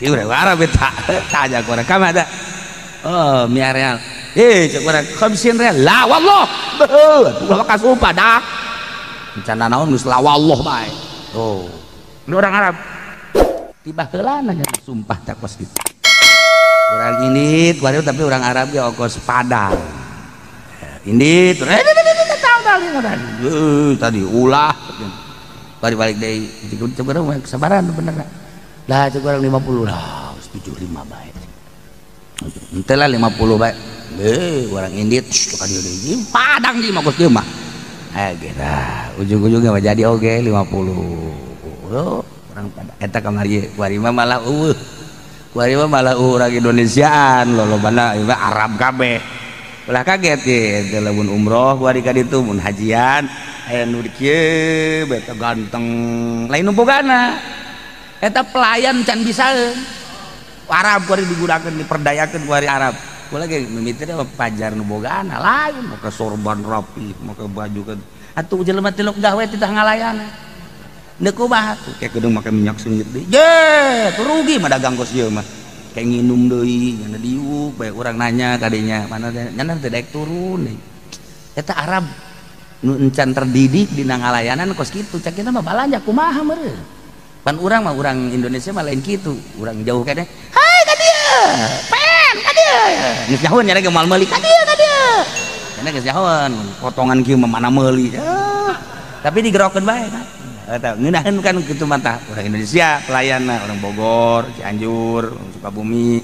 Ieu urang Arab eta tanya ku urang ka mana? Oh, mia real. Eh, cek urang 50 real. La wallah. Beuh, ulah kasumpah dah. Rencana naon geus la wallah bae. Oh. Ini orang Arab. Tiba heula nanya sumpah tak kos gitu. Orang ini kuari tapi orang Arab ge okos Padang. Ini tadi ulah balik-balik deui cek urang kesabaran bener lah cek urang 50 lah 75 bae. Henteu lah 50 bae. Orang indit ka dieu deui Padang di mah kos dieu mah. Eh geura ujung-ujungnya mah jadi oge 50. Oh, orang Padang eta kamari kuari mah malah eueuh. Kuari mah malah urang Indonesiaan lolobana ieu Arab kabeh. Ulah kaget ye lamun umroh kuari ka ditu mun hajian aya nu kieu beta ganteng lain nu bogana eta pelayan can bisaeun. Arab kuari digunakeun diperdayakeun kuari Arab. Kula ge mimiti mah pajar nu bogana lain make sorban rapi make baju kan atuh jelema tilok gawe titah ngalayana. Ndeu kumaha tuh kayak gedung make minyak sengit deui. Ye, rugi mah dagang kos ieu mah. Kayak nginum deui nyana diuk bae urang nanya kadinya mana nyana teu daek turun deui. Eta Arab nu encan terdidik dina ngalayanan kos kitu cak kita mah balanja kumaha meureun. Pan urang mah urang Indonesia mah lain kitu, urang jauh keneh. Hai ka dieu, pen ka dieu. Geus nyahoeun nya ge moal meuli ka dieu ka dieu. Nya geus nyahoeun potongan kieu mah mana meuli. Tapi digerokeun bae kan. Eta ngeunaheun kan kitu mah tah urang Indonesia pelayanna orang Bogor, Cianjur, orang Sukabumi.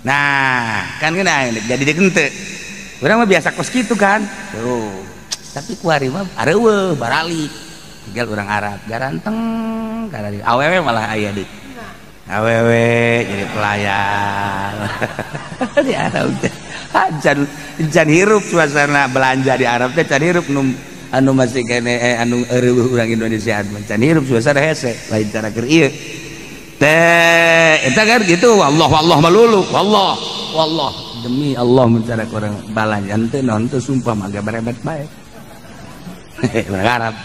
Nah kan kena jadi dek henteu. Urang mah biasa kos kitu kan. Tuh. Tapi kuari mah areueuh baralik. Tinggal urang Arab garanteng karena awewe malah aya deui. Awewe jadi pelayan. Di Arab teh. Can hirup suasana belanja di Arab teh can hirup nu anu masih kene anu eueuh urang Indonesia can hirup suasana hese lain cara keur ieu. Teh eta kan gitu wallah wallah melulu wallah wallah demi Allah mencari orang balanja teu naon teu sumpah mah berebet bae. Urang Arab.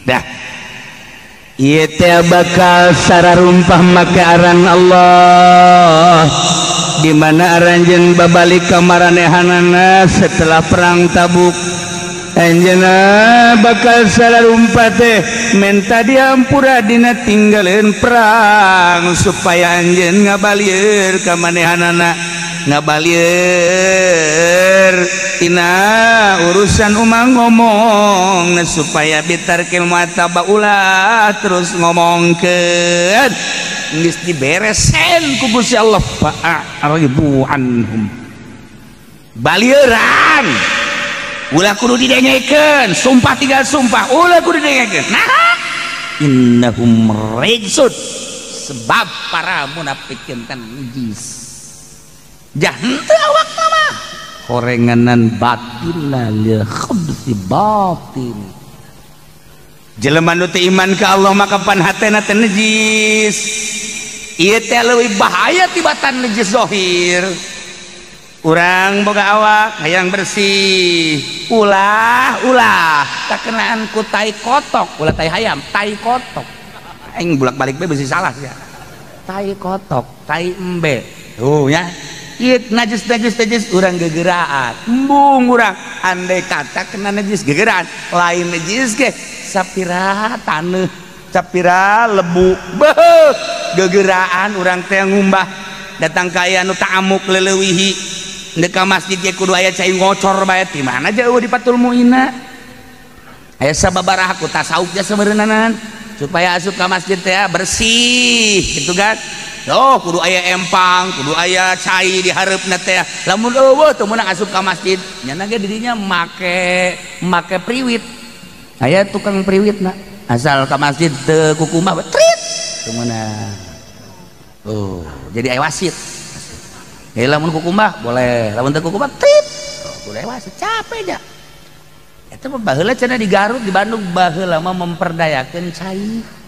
Dah. Ieu teh bakal sararumpah make aran Allah. Di mana aranjeun babalik ka maranehanana setelah perang Tabuk. Anjeunna bakal sararumpah teh menta diampura dina tinggaleun perang supaya anjeun ngabalieur ka manehanana. Ngabalieur tina urusan umang ngomong supaya bitarkil mu'atabah ulah terus ngomongkeun geus diberesen ku Gusti Allah fa'aribu anhum balieuran ulah kudu didengekeun sumpah tinggal sumpah ulah kudu didengekeun nah innahum rijsun sebab para munafikin tan najis jah henteu awak mah horenganan batinna li khabsi batin jelema nu teu iman ka Allah maka pan hatena teh najis ieu teh leuwih bahaya tibatan najis zahir. Urang boga awak hayang bersih ulah ulah kakenaan ku tai kotok ulah tai hayam tai kotok aing bolak-balik bae beusi salah sia tai kotok tai embe tuh ya. Ieu najis najis najis urang gegeraan embung urang andai kata kena najis gegeraan lain najis ge sapira taneuh sapira lebu beuh gegeraan urang teh ngumbah datang ka aya nu ta'amuk leleuwihi ndek ka masjid ge kudu aya cai ngocor bae ti mana jauh di Fathul Muina aya sababaraha ku tasawuf jasa meureunana supaya asup ka masjid teh bersih gitu kan. Oh kudu aya empang kudu aya cai di hareupna teh lamun eueuh teu meunang asup ka masjid nya ge didinya make make priwit aya tukang priwitna asal ka masjid teu kukumbah trit teu meunang. Oh jadi aya wasit ya lamun kukumbah boleh lamun teu kukumbah trit oh, kudu aya wasit capek ja eta mah baheula cenah di Garut di Bandung baheula mah memperdayakeun cai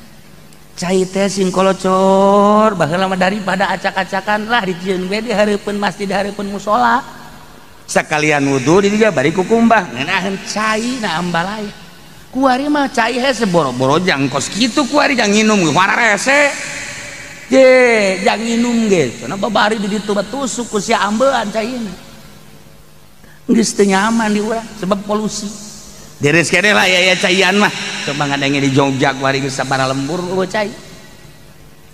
cai teh sing kolocor baheula mah daripada acak-acakan lah dijieun we di hareupeun masjid di hareupeun musala sakalian wudu di dieu bari kukumbah ngeunaheun cai na ambalaya kuari mah cai hese boro-boro jang kos kitu kuari jang nginum wararese je jang nginum ge cenah babari di ditu tusuk ku sia ambean caina geus teu nyaman di urang sebab polusi deres kene lah ya caian mah coba ngadenge di Jogja kuari geus sabaraha lembur eueuh cai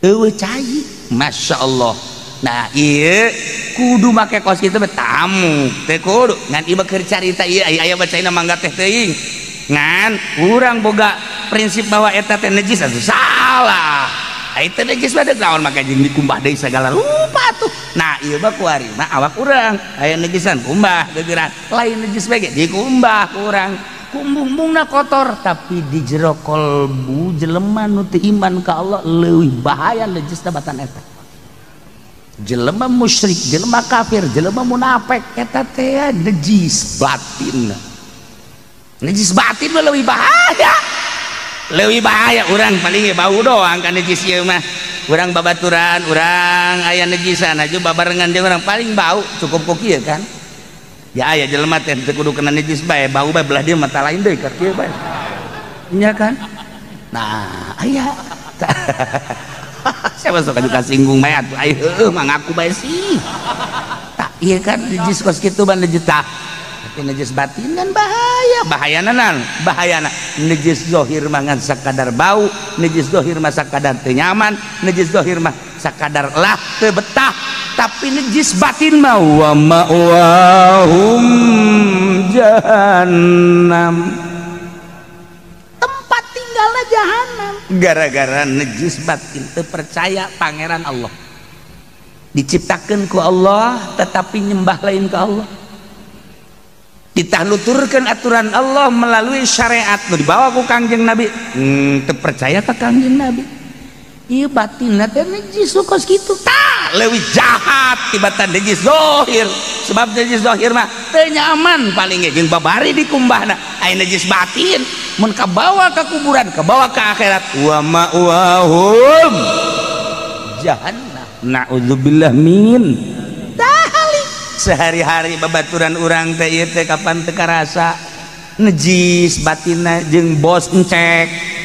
eueuh cai Masya Allah. Nah ieu kudu make kos kitu mah tamu teu kudu ngan ieu keur carita ieu aya bacaina mangga teh teuing ngan urang boga prinsip bahwa eta teh najis atuh salah ai teh najis mah deuk naon make jeung dikumbah deui sagala rupa tuh. Nah ieu mah kuari mah awak urang aya najisan kumbah gegeran lain najis bae ge dikumbah ku urang kumbung-bumbungna kotor tapi di jero kolbu jelema nu teu iman ka Allah leuwih bahaya najis batan eta jelema musyrik jelema kafir jelema munafik eta teh najis batin najis batin mah leuwih bahaya leuwih bahaya urang paling ge bau doang kan najis ieu mah urang babaturan urang aya najisan aja babarengan jeung urang paling bau cukup ku kieu kan ya aya jelema teh teu kudu kena najis bae bau bae belah dieu mata lain deui ka kieu bae nya kan. Nah aya saya masuk ka singgung bae atuh ai heueuh mah ngaku bae sih tak ieu kan najis kos kitu ban najis tah tapi najis batin kan bahaya bahayana nan bahayana najis zahir mah ngan sakadar bau najis zahir mah sakadar teu nyaman najis zahir mah sakadar lah teu betah tapi najis batin mah wa ma'wahum jahannam tempat tinggalna jahannam gara-gara najis batin teu percaya pangeran Allah. Diciptakeun ku Allah tetapi nyembah lain ke Allah. Ditahluturkeun aturan Allah melalui syariat nu dibawa ku Kangjeng Nabi. Teu percaya ka Kangjeng Nabi. Ieu batinna teh najis kos kitu. Tah, leuwih jahat tibatan najis zahir. Sebab najis zahir mah teu nyaman paling ge jeung babari dikumbahna. Aya najis batin mun kabawa ka kuburan, kabawa ka akhirat. Wa ma'wahum jahannam. Na'udzubillah min. Tah, sehari-hari babaturan urang teh ieu teh kapan teu karasa najis batinna jeung bos encek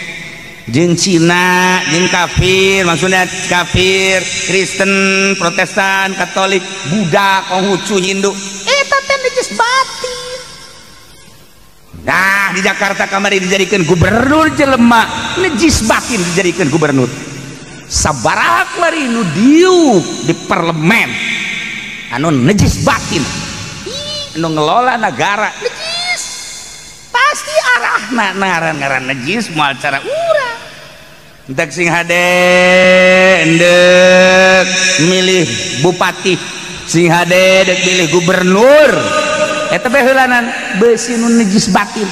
jeung Cina jeung kafir, maksudnya kafir Kristen, Protestan, Katolik, Buddha, Konghucu, Hindu, eta teh najis batin. Nah di Jakarta kamari dijadikan gubernur jelema najis batin dijadikan gubernur. Sabaraha kamari nu diuk di parlemen anu najis batin, anu ngelola negara najis, pasti arahna ngaran-ngaran najis moal cara urang. Entek sing hade endek milih bupati, sing hade dek milih gubernur, eta teh heulanan beusi nu najis batin.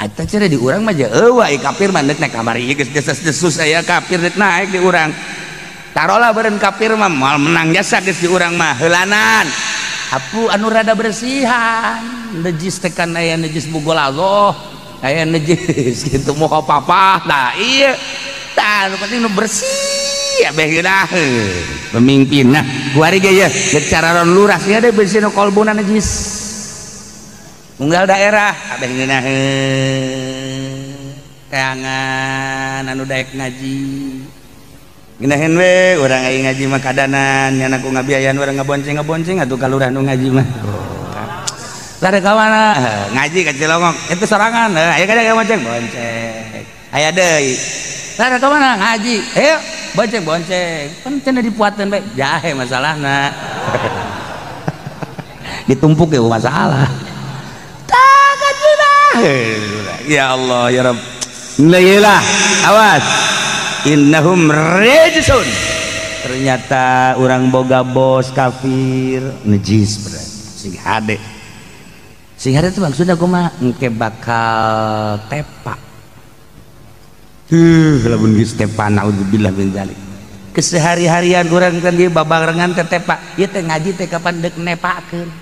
Eta cenah di urang mah eueuh ai kafir mah deuk naik kamari geus desas-desus aya kafir deuk naik di urang. Tarolah beureun kafir mah moal menang jasa geus di urang mah heulanan. Apu anu rada bersihan, najis teh kan aya najis bugolaloh, aya najis kitu moho papa. Nah iya, tah nu penting nu bersih abeh geunah pemimpin. Nah kuari ge ye deuk cararon lurah sia deui bersih nu kolbuna najis. Unggal daerah abeh geunah teangan anu daek ngaji. Ngeunaheun we urang aya ngaji mah kadanan nya ku ngabiayaan urang ngabonceng-ngabonceng atuh ka lurah nu ngaji mah. Lare ka mana? Ngaji ka Cilongok itu sorangan aya kada bonceng bonceng. Aya deui. Lare ka mana? Ngaji. Ayo bonceng bonceng. Pan cenah dipuateun bae jahe masalahna. Ditumpuk ya masalah. Tah kajuna. Ya Allah ya Rabb. Lah awas. Innahum rijsun. Ternyata orang boga bos kafir najis berarti. Sing hade. Sing hade itu maksudnya kumaha? Engke bakal tepak. Lamun geus tepa naudzubillah min zalik. Kesehari-harian urang kan ieu babarengan teh tepak. Ieu teh ngaji teh kapan deuk nepakeun.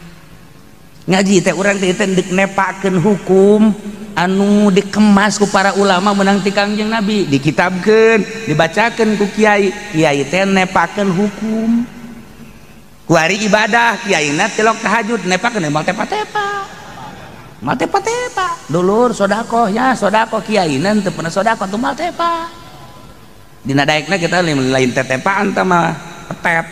Ngaji teh urang teh deuk nepakeun hukum anu dikemas ku para ulama menang ti Kangjeng Nabi, dikitabkeun, dibacakeun ku kiai. Kiai teh nepakeun hukum. Kuari ibadah kiaina tilok tahajud nepakeun moal tepa-tepa. Moal tepa-tepa. Dulur sedekah ya, sedekah kiaina teu pernah sedekah tuh moal tepa. Dina daekna kita lain tetepaan tah mah petet.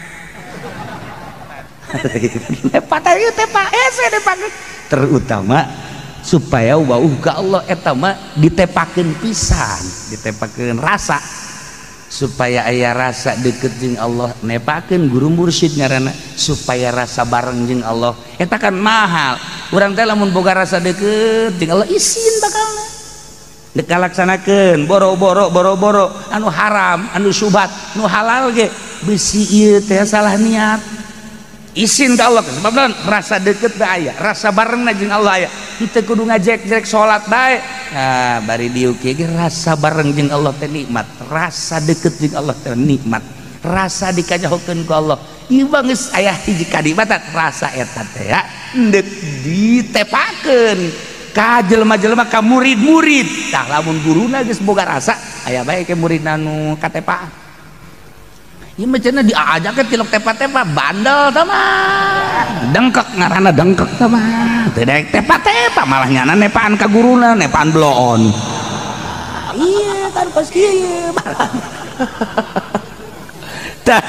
Tepa teh tepa hese nepakeun. Terutama supaya wauh ka Allah eta mah ditepakeun pisan, ditepakeun rasa supaya aya rasa deket jeung Allah, nepakeun guru mursyid ngaranna supaya rasa bareng jeung Allah. Eta kan mahal. Urang teh lamun boga rasa deket jeung Allah isin bakalna. Dek kalaksanakeun boro-boro boro-boro anu haram, anu syubhat, nu halal ge besi ieu teh salah niat. Isin ka Allah sebab rasa deket teh aya, rasa barengna jeung Allah aya. Henteu kudu ngajek-jek salat bae. Nah, bari diuk ge rasa bareng jeung Allah teh nikmat, rasa deket jeung Allah teh nikmat, rasa dikanyahokeun ku Allah. Ieu mah geus aya hiji kanikmatan, rasa eta teh ya endek ditepakeun ka jelema-jelema ka murid-murid. Tah lamun guruna geus boga rasa, aya bae ke muridna nu katepaan. Ieu mah cenah diajakeun tilok tepa-tepa bandel tah mah. Dengkek ngaranna dengkek tah mah. Teu daek tepa-tepa malah nyana nepaan ka guruna, nepaan bloon. Iya kan kos kieu malah. Tah.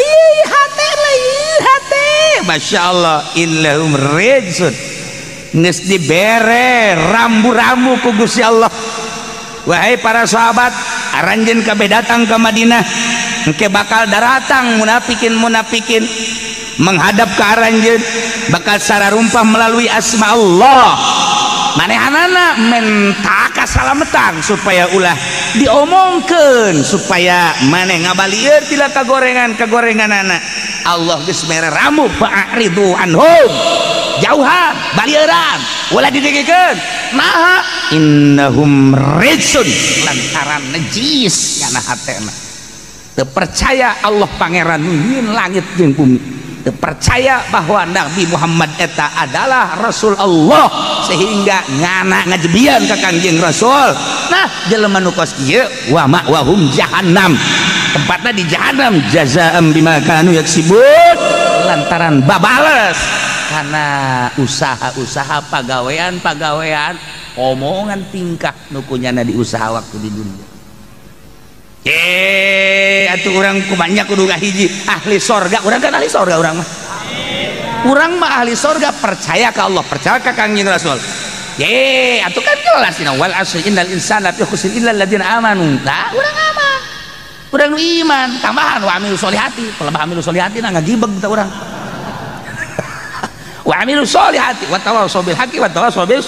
Ih hate lain hate. Masya Allah innahum rijsun. Geus dibere rambu-rambu ku Gusti Allah. Wahai para sahabat, aranjeun kabeh datang ke Madinah. Engke bakal daratang munafikin-munafikin menghadap ke aranjeun bakal sararumpah melalui asma Allah. Manehanana menta kasalametan supaya ulah diomongkeun supaya maneh ngabalieur tila kagorengan-kagorenganana. Allah geus mere ramu fa'ridu anhum. Jauhan, balieuran, ulah didengikeun. Naha innahum rijsun lantaran najis kana hatena. Teu percaya Allah pangeran nyieun langit jeung bumi. Teu percaya bahwa Nabi Muhammad eta adalah Rasul Allah sehingga ngana ngajebian ka Kangjeng Rasul. Nah, jelema nu kos kieu wa ma'wahum jahannam. Tempatna di jahannam jazaa'an bima kanu yaksibun lantaran babales karena usaha-usaha pagawean-pagawean omongan tingkah nu kunyana di usaha waktu di dunia. Atuh urang kumaha kudu ngahiji ahli sorga, urang kan ahli sorga urang mah. Urang mah ahli sorga percaya ka Allah, percaya ka Kangjeng Rasul. Atuh kan jelas dina wal asri innal insana lafi khusrin illa alladziina amanu. Nah, urang aman. Urang nu iman, tambahan wa amilu sholihati, pelebah amilu sholihati na ngagibeg tah urang. Wa amilu sholihati wa tawassaw bil haqqi wa tawassaw bis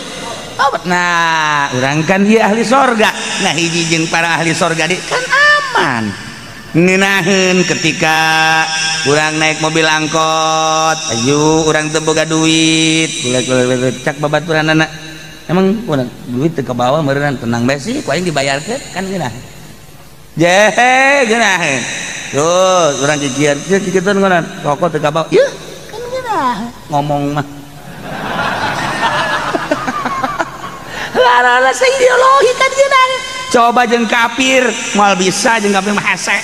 sabr. Nah, urang kan ieu ahli sorga. Nah, hiji jeung para ahli sorga di kan aman. Ngeunaheun ketika urang naik mobil angkot, ayo urang teu boga duit, cak babaturanana. Emang urang duit teu kabawa meureun tenang bae sih, ku aing dibayarkeun kan ngeunah. Jehe ngeunaheun. Tuh, urang kikian, kikituan ngeunaheun, rokok teu kabawa. Yeuh, kan ngeunah ngomong mah. Lara ideologi kan ngeunah. Coba jeung kafir, moal bisa jeung kafir mah hese.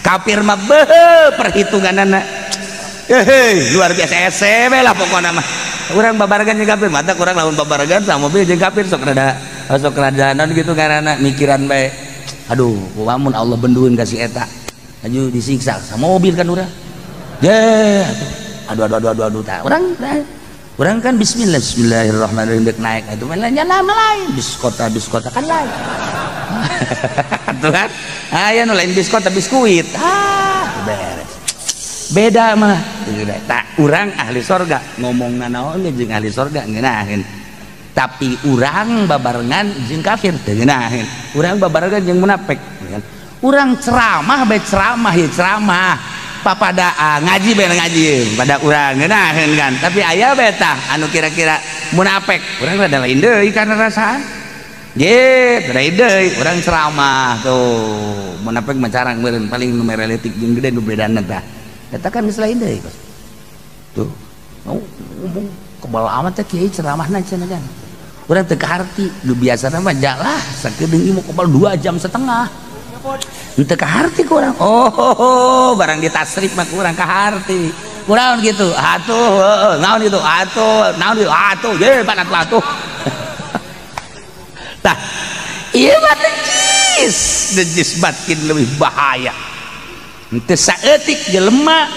Kafir mah beuh perhitunganana. Luar biasa hese we lah pokona mah. Urang babaregan jeung kafir, mata kurang lamun babaregan sama mobil jeung kafir sok rada naon gitu ngaranna mikiran bae. Aduh, kumaha mun Allah bendueun ka si eta. Aju disiksa sama mobil kan urang. Ye, aduh aduh aduh aduh tah. Urang kan bismillah bismillahirrahmanirrahim dek naik itu mah lain bis kota kan lain. Tuh kan? Aya nu lain bis kota biskuit. Ah, beres. Beda mah. Tak urang ahli sorga ngomongna naon ge jeung ahli sorga ngeunaheun. Tapi urang babarengan jeung kafir teu ngeunaheun. Urang babarengan jeung munafik. Urang ceramah bae ceramah ye ceramah. Papada ngaji bae ngaji pada urang ngeunaheun kan. Tapi aya bae tah anu kira-kira munafik. Urang rada lain deui kana rasaan. Ye, lain deui urang ceramah tuh. Munafik mah carang meureun paling nu mereletik jeung gede nu bedana tah. Eta kan geus lain deui. Tuh. Ngomong kebal amat teh kiai ceramahna cenah kan. Urang teu kaharti, nu biasana mah jalah sakedeung ieu kebal 2,5 jam. Henteu kaharti ku urang. Oh, barang ditasrif mah ku urang kaharti. Kunaon kitu? Atuh, naon kitu? Atuh, naon kitu? Atuh, ye pan atuh atuh. Tah, ieu mah najis, najis batin leuwih bahaya. Henteu saeutik jelema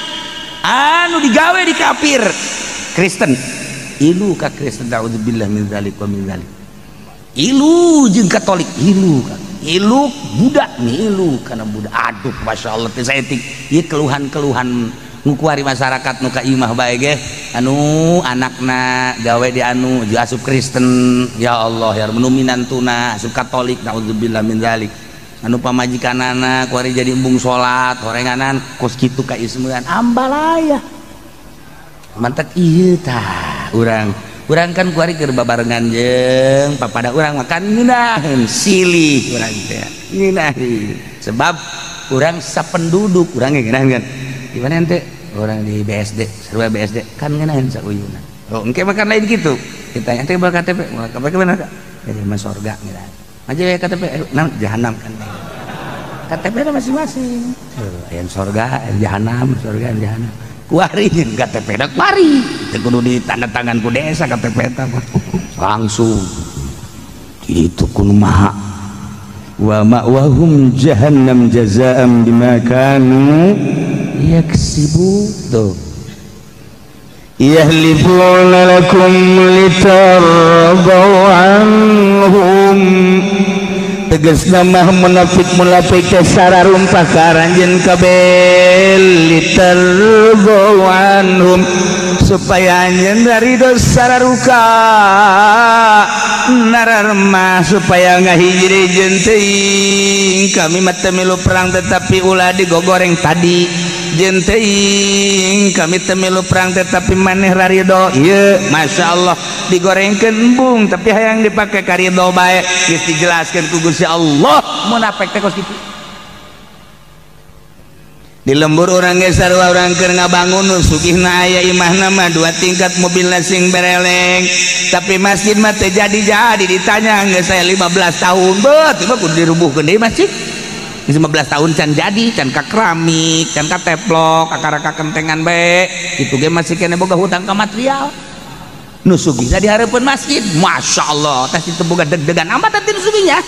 anu digawe di kafir Kristen. Ilu ka Kristen naudzubillah min zalik wa min zalik. Ilu jeung Katolik, ilu ka ilu Buddha, ngilu kana Buddha. Aduh, masya Allah teh saeutik. Ieu keluhan-keluhan ngukuari masyarakat nu ka imah bae ge anu anakna gawe di anu asup Kristen, ya Allah ya nu minantuna asup Katolik naudzubillah min zalik. Anu pamajikanana kuari jadi embung salat, horenganan kos kitu ka ismeuan ambalaya. Mantak ieu tah urang. Urang kan kuari keur babarengan jeung papada urang makan ngeunaheun silih urang teh. Ngeunaheun. Sebab urang sapenduduk urang ge ngeunaheun kan. Di mana ente? Urang di BSD, sarua BSD kan ngeunaheun sauyuna. Oh, engke makan lain kitu. Ditanya ente bawa KTP, bawa KTP mana Kak? Jadi mah sorga ngeunaheun. Aja we KTP, naon jahanam kan. KTP na masing-masing. Aya sorga, aya jahanam, sorga aya jahanam. Kuari jeung KTP da kuari. Teu kudu ditanda tangan ku desa KTP eta mah. Langsung kitu kumaha. Wa ma'wahum jahannam jazaa'an bima kanu yaksibu. Tuh. Yahlifuna lakum litardaw anhum. Tegasna mah munafik munafik teh sararumpah ka aranjeun kabeh litarbu anhum supaya anjeun ridho sararuka nararmah supaya ngahijri jeung teuing kami mah teu milu perang tetapi ulah digogoreng tadi jeung teuing kami teu milu perang tetapi maneh rarido ieu masyaallah digorengkeun embung tapi hayang dipake karido bae geus dijelaskeun ku Gusti Allah munafik teh kos kitu. Di lembur urang ge sarua urang keur ngabangun nu sugihna aya imahna mah dua tingkat mobilna sing bereleng tapi masjid mah teu jadi-jadi ditanya geus aya 15 tahun beuh tiba kudu dirubuhkeun deui masjid 15 tahun can jadi can ka keramik can ka teplok kakara ka kentengan bae kitu ge masih kene boga hutang ka material nu sugihna di hareupeun masjid masyaallah teh teu boga deg-degan amat teh nu sugihnya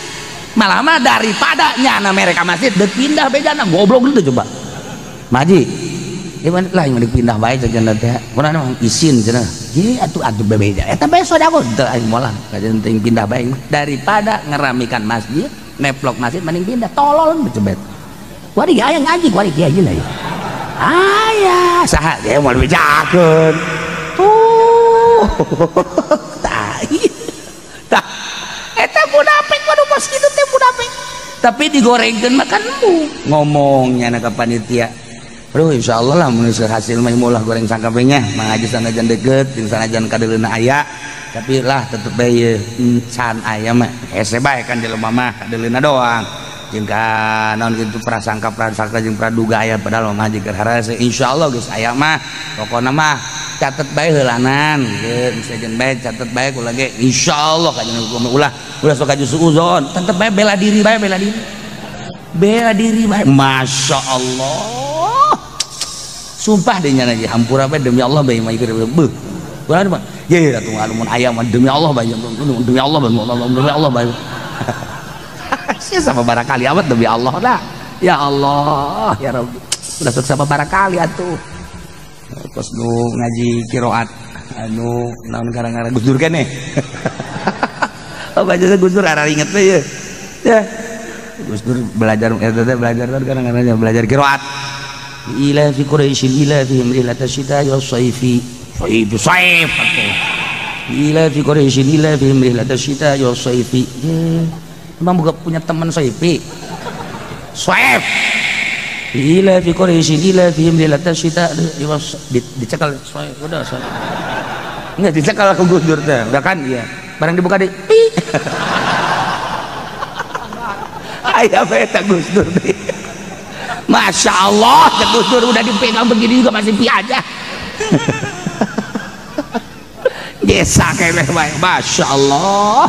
malah mah daripada nyana mereka masjid deuk pindah bejana goblok gitu coba Maji, gimana lah yang dipindah bae cenah teh. Kunaon mah isin cenah. Ye atuh atuh bebeja. Eta bae sodakoh teu aing molah kajen teuing pindah bae daripada ngeramikan masjid, neplok masjid mending pindah. Tolol becebet. Kuari aya ngaji kuari kiai lah ya. Aya saha ge moal bejakeun. Tuh. Tai. Tah. Eta munafik kudu kos kitu teh munafik. Tapi digorengkeun makan embung. Ngomongnya na ka panitia. Aduh insyaallah lah mun hasil mah mulah goreng sangkapenya mangaji sanajan deket jeung sanajan kadeuleuna aya tapi lah tetep bae can aya mah hese bae kan jelema mah kadeuleuna doang jeung ka naon kitu prasangka-prasangka jeung praduga aya padahal mah haji keur harese insyaallah geus aya mah pokona mah catet bae heulanan geus sejen bae catet bae kula ge insyaallah kajeun hukum ulah ulah sok aju suuzon tetep bae bela diri bae bela diri bela diri bae masyaallah sumpah deh nyana hampura bae demi Allah bae mah ieu beuh urang mah ye atuh mun aya mah demi Allah bae demi Allah bae demi Allah bae sia sama barakali amat demi Allah dah ya Allah ya Rabbi udah sok sama barakali atuh kos nu ngaji qiraat anu naon karang-karang Gus Dur keneh oh baca Gus Dur ara inget we ye ya Gus Dur belajar eta teh belajar karang-karang belajar qiraat ila fi quraisyin ila fihim rihlata syita'i was-saifi saif saif ila fi quraisyin ila fihim rihlata syita'i was-saifi emang buka punya teman saifi saif ila fi quraisyin ila fihim rihlata syita'i dicekal saif udah saif enggak dicekal aku Gus Dur teh udah kan iya barang dibuka di pi aya bae eta Gus Dur teh Masya Allah, Gus Dur udah dipegang begini juga masih pi aja. Desa kayak bae, Masya Allah.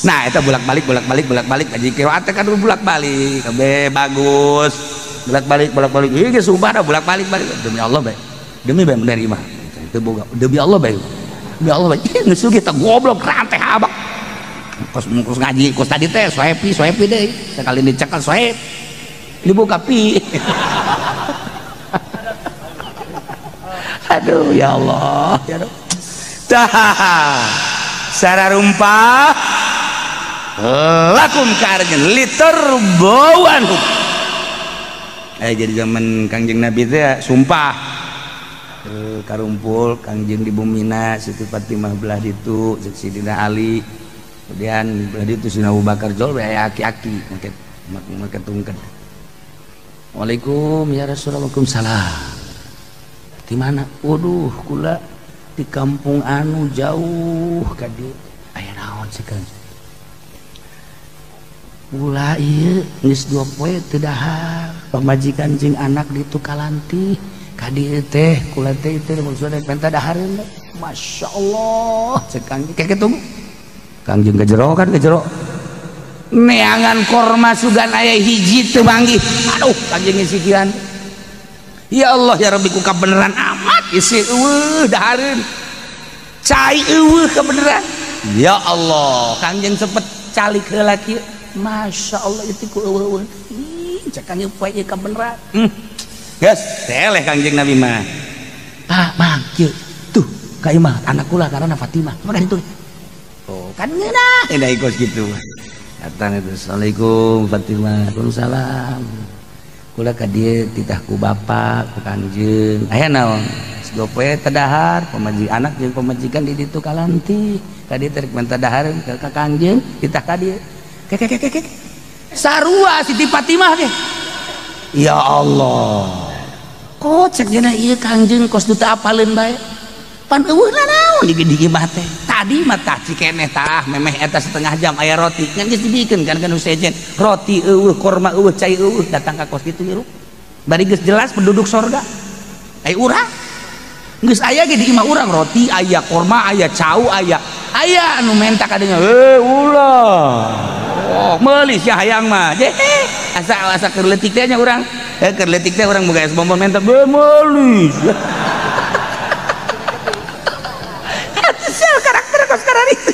Nah, itu bolak-balik, bolak-balik, bolak-balik. Ngaji qiraat kan bolak-balik, be bagus. Bolak-balik, bolak-balik. Ini sumpah dah bolak-balik, balik. Demi Allah bae. Demi bae menerima. Itu boga. Demi Allah bae. Demi Allah bae. Geus kita goblok rantai abak. Kos kos ngaji, kos tadi teh so happy deh. Sekali dicekal so happy. Dibuka pi. Aduh ya Allah ya Rabb. Tah sararumpah lakum karjen litarbawan. Jadi zaman Kangjeng Nabi teh sumpah karumpul Kangjeng di bumina Siti Fatimah belah ditu Sidina Ali kemudian belah ditu Sidina Abu Bakar jol bae aki-aki make make tungket. Waalaikum ya Rasulullah, waalaikumsalam. Di mana? Waduh, kula di kampung anu jauh ka dieu. Aya naon sih kan? Kula ieu geus 2 poe teu dahar. Pamajikan jeung anak ditu kalanti. Ka dieu teh kula teh teu maksudna penta dahareun. Masya Allah, cek Kang kayak kitu. Kangjeng ka jero kan ka jero. Neangan korma sugan aya hiji teu manggih. Aduh, kanjeng ngisikian. Ya Allah ya Rabbi ku kabeneran amat isi eueuh dahareun. Cai eueuh kabeneran. Ya Allah, kanjeng sempet calik heula kieu. Masya Allah itu ku eueuh. Ih, cek kanjeng poe ieu kabeneran. Geus, teleh kanjeng Nabi mah. Ah, mang kieu. Tuh, ka imah anak kula karena Fatimah. Maka itu. Oh, kan ngeunah. Edah ikos kitu. Datang itu, assalamualaikum Fatimah. Waalaikumsalam. Kula ka dieu titah ku bapak ku kangjeng. Aya naon? Gopoe tadahar pamaji anak jeung pamajikan di ditu kalanti. Ka dieu rek minta dahar ka kangjeng titah ka dieu. Kek kek kek. Sarua Siti Fatimah ge. Ya Allah. Kocek cenah ieu kangjeng kos duta apaleun bae. Pan eueuh naon di imah teh. Tadi mah tah cikeneh tah memeh eta setengah jam aya roti. Ngan geus dibikeun kan kan sejen. Roti eueuh, korma eueuh, cai eueuh, datang ka kos kitu hirup. Bari geus jelas penduduk sorga. Ai urang geus aya ge di imah urang roti aya, korma aya, cau aya. Aya anu menta kadinya, "Heuh ulah." Oh, meuli sia hayang mah. Asa asa keur leutik teh nya urang. Keur leutik teh urang boga es bonbon menta, "Beuh meuli." Karakter kos itu.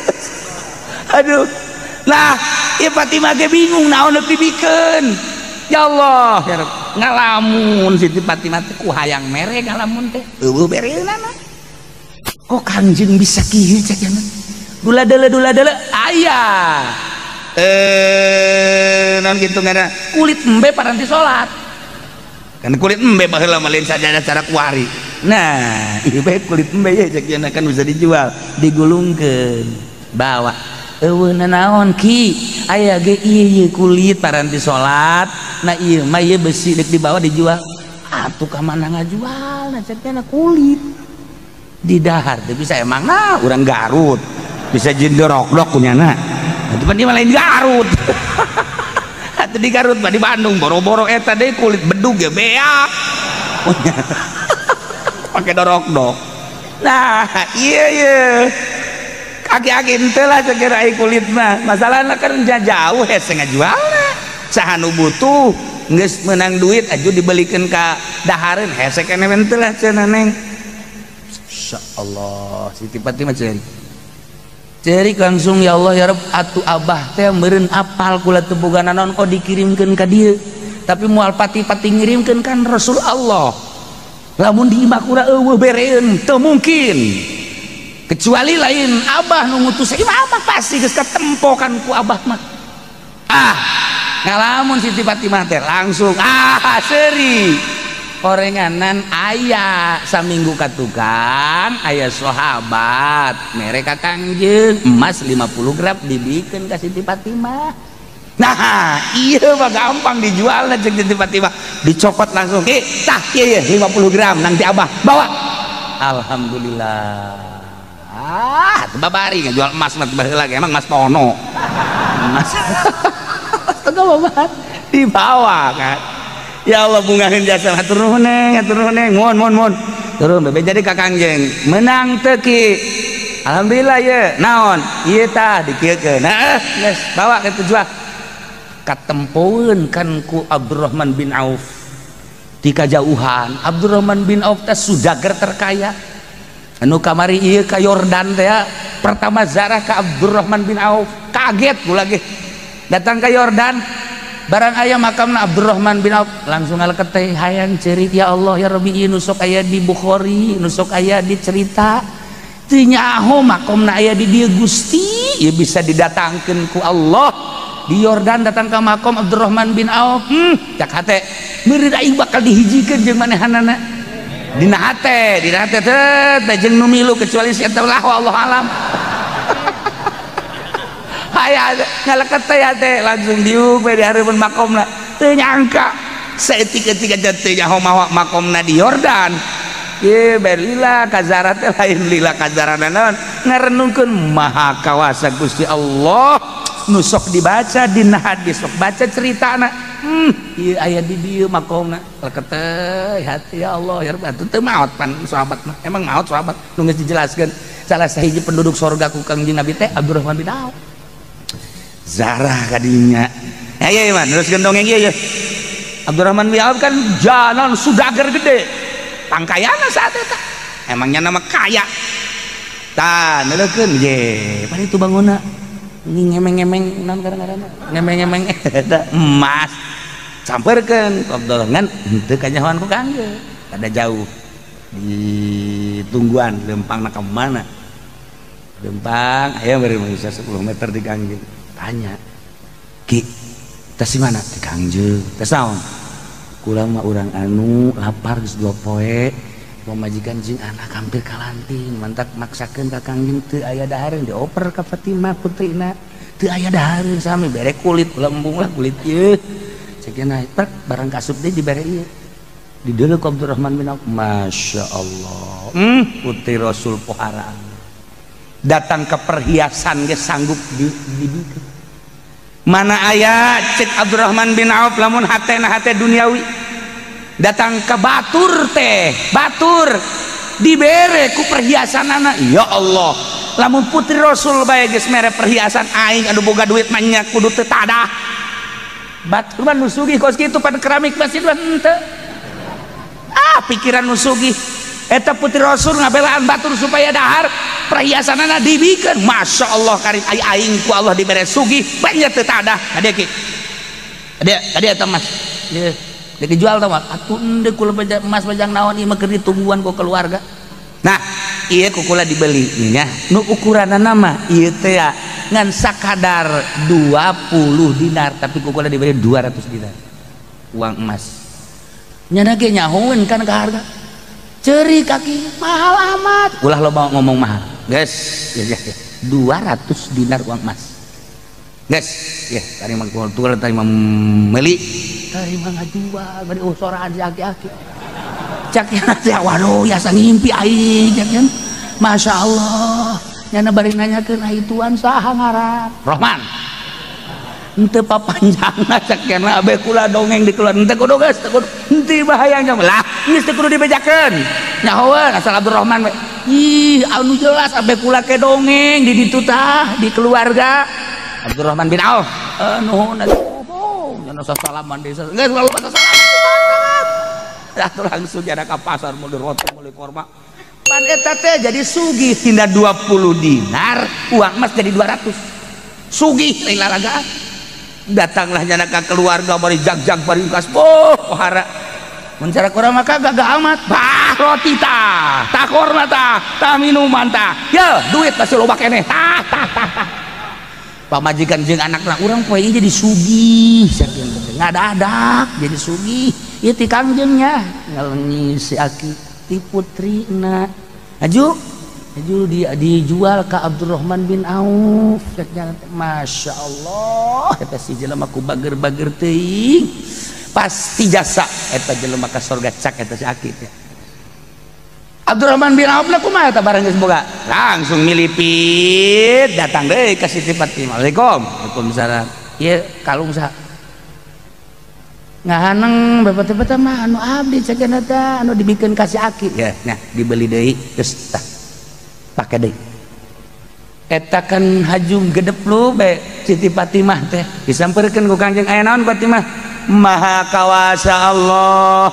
Aduh. Nah, ieu Fatimah ge bingung naon nu dibikeun. Ya Allah, ya Rabb. Ngalamun Siti Fatimah teh ku hayang mere ngalamun teh. Eueuh bereunana. Kok kangjeng bisa kieu cek cenah. Dula deuleu aya. Naon kitu ngaranna? Kulit embe paranti salat. Kan kulit embe baheula mah lain sajadah cara kuari. Nah, ieu bae kulit embe ye cek cenah kan bisa dijual, digulungkeun. Bawa. Eueuh naon ki? Aya ge ieu kulit paranti salat. Nah ieu mah ieu besi deuk dibawa dijual. Atuh ka mana ngajual? Nah cek cenah kulit. Di dahar teu bisa emang nah urang Garut. Bisa jeung dorok-dok kunyana. Atuh pan dia mah lain Garut. Atuh di Garut mah di Bandung boro-boro eta deui kulit bedug ge beak. Pakai dorok-dok. Nah, iya iya. Aki-aki henteu lah sakira ai kulit mah. Masalahna kan jauh hese ngajualna. Saha nu butuh geus meunang duit aju dibelikeun ka dahareun hese keneh henteu lah cenah neng. Insyaallah Siti Fatimah ceurik. Ceurik langsung ya Allah ya Rabb atuh abah teh meureun apal kula teu boga nanaon kok dikirimkeun ka dieu. Tapi moal pati-pati ngirimkeun kan Rasul Allah. Lamun di imah kura eueuh bereun teu mungkin. Kecuali lain abah nu ngutus imah abah pasti geus katempo kan ku abah mah. Ah, ngalamun Siti Fatimah teh langsung ah seuri. Orenganan aya saminggu ka tukang aya sahabat mere ka kangjeng emas 50 gram dibikeun ka Siti Fatimah. Nah, iya mah gampang dijual cek Siti Fatimah. Dicopot langsung. Tah ieu 50 gram nang ti abah. Bawa. Alhamdulillah. Ah, teu babari ngajual emas mah baheula ge emang emas tono. Emas. Teu babat dibawa kan. Ya Allah bungaheun jasa hatur nuhun neng, hatur nuhun neng. Mohon mohon mohon. Turun bebe jadi ka kangjeng. Menang teu ki? Alhamdulillah ye. Naon? Ieu tah dikieukeun. Nah, geus bawa ke tujuan. Katempoeun kan ku Abdurrahman bin Auf di kajauhan. Abdurrahman bin Auf teh sudager terkaya. Anu kamari ieu ka Yordan teh pertama zarah ka Abdurrahman bin Auf. Kaget gua lagi. Datang ke Yordan, barang aya makamna Abdurrahman bin Auf langsung ngaleket teh hayang ceurik ya Allah ya Rabbi ieu nu sok aya di Bukhari, nu sok aya di cerita. Teu nyaho makamna aya di dieu Gusti, ieu bisa didatangkeun ku Allah. Di Yordan datang ke makom Abdurrahman bin Auf, cak hate meureun aing bakal dihijikeun jeung manehanana. Dina hate teh jeung nu milu kecuali si eta lah wallahu alam. Aya ngaleket teh hate langsung diuk we di hareupeun makomna. Teu nyangka saeutik-eutik aja teu nyaho makomna di Yordan. Ye berlila kazara teh lain lila kazarana naon ngarenungkeun maha kawasa Gusti Allah. Nu sok dibaca dina hadis sok baca ceritana. Ieu aya di dieu makomna. Leket teh hati ya Allah ya Rabb atuh teu maot pan sahabat mah. Emang maot sahabat nu geus dijelaskeun salah sahiji penduduk sorga ku Kangjeng Nabi teh Abdurrahman bin Auf. Zarah kadinya. Ayo iman teruskeun dongeng ieu ye. Abdurrahman bin Auf kan jalan sudager gede. Pangkayana saat eta. Emangnya nama kaya. Tah neuleukeun ye, pan itu bangunna. Ngemeng-ngemeng naon ngaranna? Ngemeng-ngemeng eta emas. Sampeurkeun ku Abdurrahman henteu kanyahoan ku Kangjeng. Kada jauh. Di tungguan lempangna ka mana? Lempang aya bari bisa 10 meter di Kangjeng. Tanya. Ki tas mana ti Kangjeng tas naon kula mah urang anu lapar geus 2 poe pamajikan jeung anak hampir kalanting mantak maksakeun ka Kangjeng teu aya dahareun dioper ka Fatimah putrina teu aya dahareun sami bere kulit ulah embung lah kulit ieu ceukna prek barang kasup deui dibere ieu dideuleu ku Abdurrahman bin Auf. Masya Allah, putri Rasul pohara datang ke perhiasan ge sanggup dibikeun. Mana aya cek Abdurrahman bin Auf lamun hatena hate duniawi datang ke batur teh batur dibere ku perhiasanana. Ya Allah, lamun putri Rasul bae geus mere perhiasan aing anu boga duit mah nya kudu teu tadah. Batur mah nu sugih kos kitu pan keramik masjid mah henteu. Ah, pikiran nu sugih eta putri Rasul ngabelaan batur supaya dahar perhiasanana dibikeun. Masya Allah karim ai aing ku Allah dibere sugih banyak teu tadah. Ade ki ade ade eta mas ieu dijual tau mah atuh endeu kula emas bajang naon ieu mah keur ditungguan ku keluarga. Nah ieu ku kula dibeli nya nu ukuranana mah ieu teh ngan sakadar 20 dinar tapi ku kula dibeli 200 dinar uang emas. Nyana ge nyahoeun kan ka harga ceri kaki mahal amat ulah loba ngomong mahal guys ya, ya, ya. 200 dinar uang emas guys ya tadi mah kultur tadi mah meuli tadi mah ngajual bari soraan si aki-aki cak ya waduh ya ngimpi aing cak Masya Allah nyana bari nanyakeun ai tuan saha ngaran Rohman henteu papanjangna cak kana abe kula dongeng di keluar henteu kudu geus teu kudu henteu bahayang lah geus teu kudu dibejakeun nyahoeun asal Abdurrahman we ih anu jelas abe kula ke dongeng di ditu tah di keluarga Abdurrahman bin Auf nuhun atuh nyana sasalaman desa geus lalu sasalaman atuh langsung jada ka pasar meuli roti meuli korma pan eta teh jadi sugih tina 20 dinar uang emas jadi 200 sugih lain lalagaan. Datanglah nyana ka keluarga bari jag-jag bari kas oh pohara mun cara kurang maka gagah amat bah roti tah tah korma tah tah minuman tah ya duit masih loba keneh tah tah tah tah pamajikan jeung anakna urang poe ieu jadi sugih sakieu ngadadak jadi sugih ieu ti Kangjengnya ngalengi si aki ti putrina aju aju dijual ka Abdurrahman bin Auf. Masya Allah eta si jelema ku bager-bager teuing pasti jasa eta jelema ka sorga cak eta si aki teh. Abdurrahman bin Auf lah kumaha eta barang geus boga langsung milipit datang deui ka Siti Fatimah. Assalamualaikum. Waalaikumsalam. Ieu kalung saha? Ngahaneng bapak-bapak mah anu abdi cek eta anu dibikeun ka si aki. Ya, nah dibeli deui geus tah pake deui. Eta kan hajum gedep lu bae Siti Fatimah teh disampeurkeun ku Kangjeng aya naon Fatimah? Maha kawasa Allah.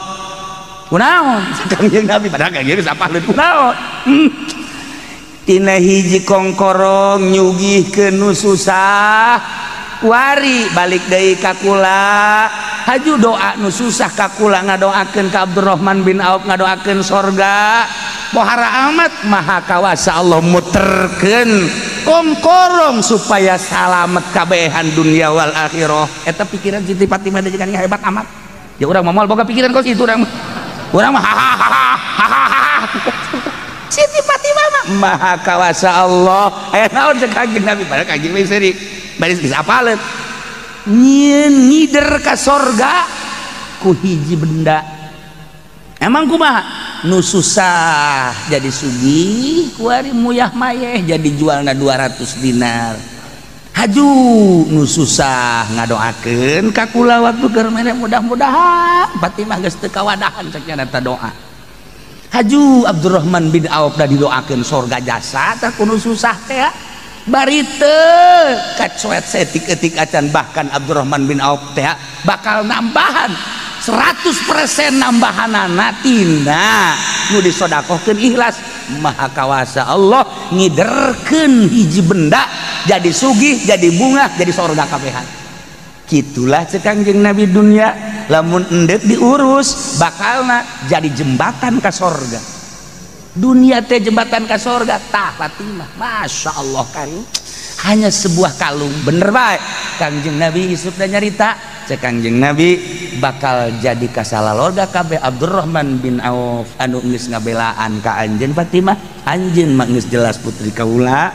Kunaon? Kangjeng Nabi padahal Kangjeng geus apaleun kunaon? Tina hiji kongkorong nyugihkeun nu susah kuari balik deui ka kula. Haju doa nu susah ka kula ngadoakeun ka Abdurrahman bin Auf ngadoakeun sorga. Pohara amat maha kawasa Allah muterkeun kongkorong supaya salamet kabehan dunia wal akhirah. Eta pikiran Siti Fatimah teh jeung hebat amat. Ya urang mah moal boga pikiran kos kitu urang mah. Urang mah hahaha. Siti Fatimah mah maha kawasa Allah. Aya naon cek Kangjeng Nabi padahal Kangjeng we seuri baris geus apaleun. Nyieun ngider ka sorga ku hiji benda. Emang kumaha? Nu susah jadi sugih kuari muyah mayeh jadi jualna 200 dinar. Haju nu susah ngadoakeun ka kula waktu keur mere mudah-mudahan Fatimah geus teu kawadahan cek nya eta doa. Haju Abdurrahman bin Auf da didoakeun sorga jasa tah ku nu susah teh bari teu kacoet seetik-etik acan bahkan Abdurrahman bin Auf teh bakal nambahan 100% nambahanana tina nu disodakohkeun ikhlas. Maha kawasa Allah ngiderkeun hiji benda jadi sugih jadi bunga jadi sorga kabehan. Kitulah cek Kangjeng Nabi dunia lamun endek diurus bakalna jadi jembatan ka sorga. Dunia teh jembatan ka sorga tah Fatimah Masya Allah karim Hanya sebuah kalung bener bae Kangjeng Nabi isuk dan nyarita cek Kangjeng Nabi bakal jadi kasalalorga kabeh Abdurrahman bin Auf anu geus ngabelaan ka anjeun Fatimah anjeun mah geus jelas putri kaula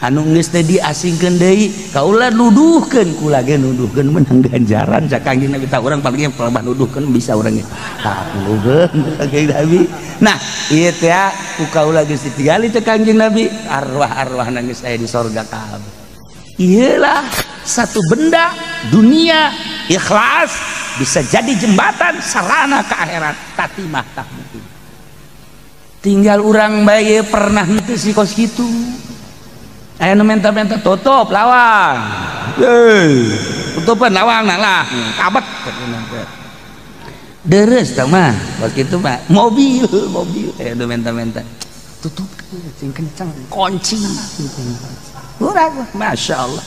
anu geus teh diasingkeun deui kaula nuduhkeun kula ge nuduhkeun menang ganjaran cek Kangjeng Nabi tah urang paling pelebah nuduhkeun bisa urang ge tah nuduhkeun Kangjeng Nabi. Nah ieu teh ku kaula geus ditinggali cek Kangjeng Nabi arwah-arwah geus aya di sorga kabeh. Iyalah satu benda dunia ikhlas bisa jadi jembatan sarana ke akhirat tatimah tak mungkin. Tinggal urang bae pernah henteu si kos kitu. Aya nu menta-menta tutup lawang. Heuh, tutupan lawang lah, kabet. Deres tah mah kos kitu mah mobil, mobil aya nu menta-menta tutup sing kenceng kunci. Urang Masya Allah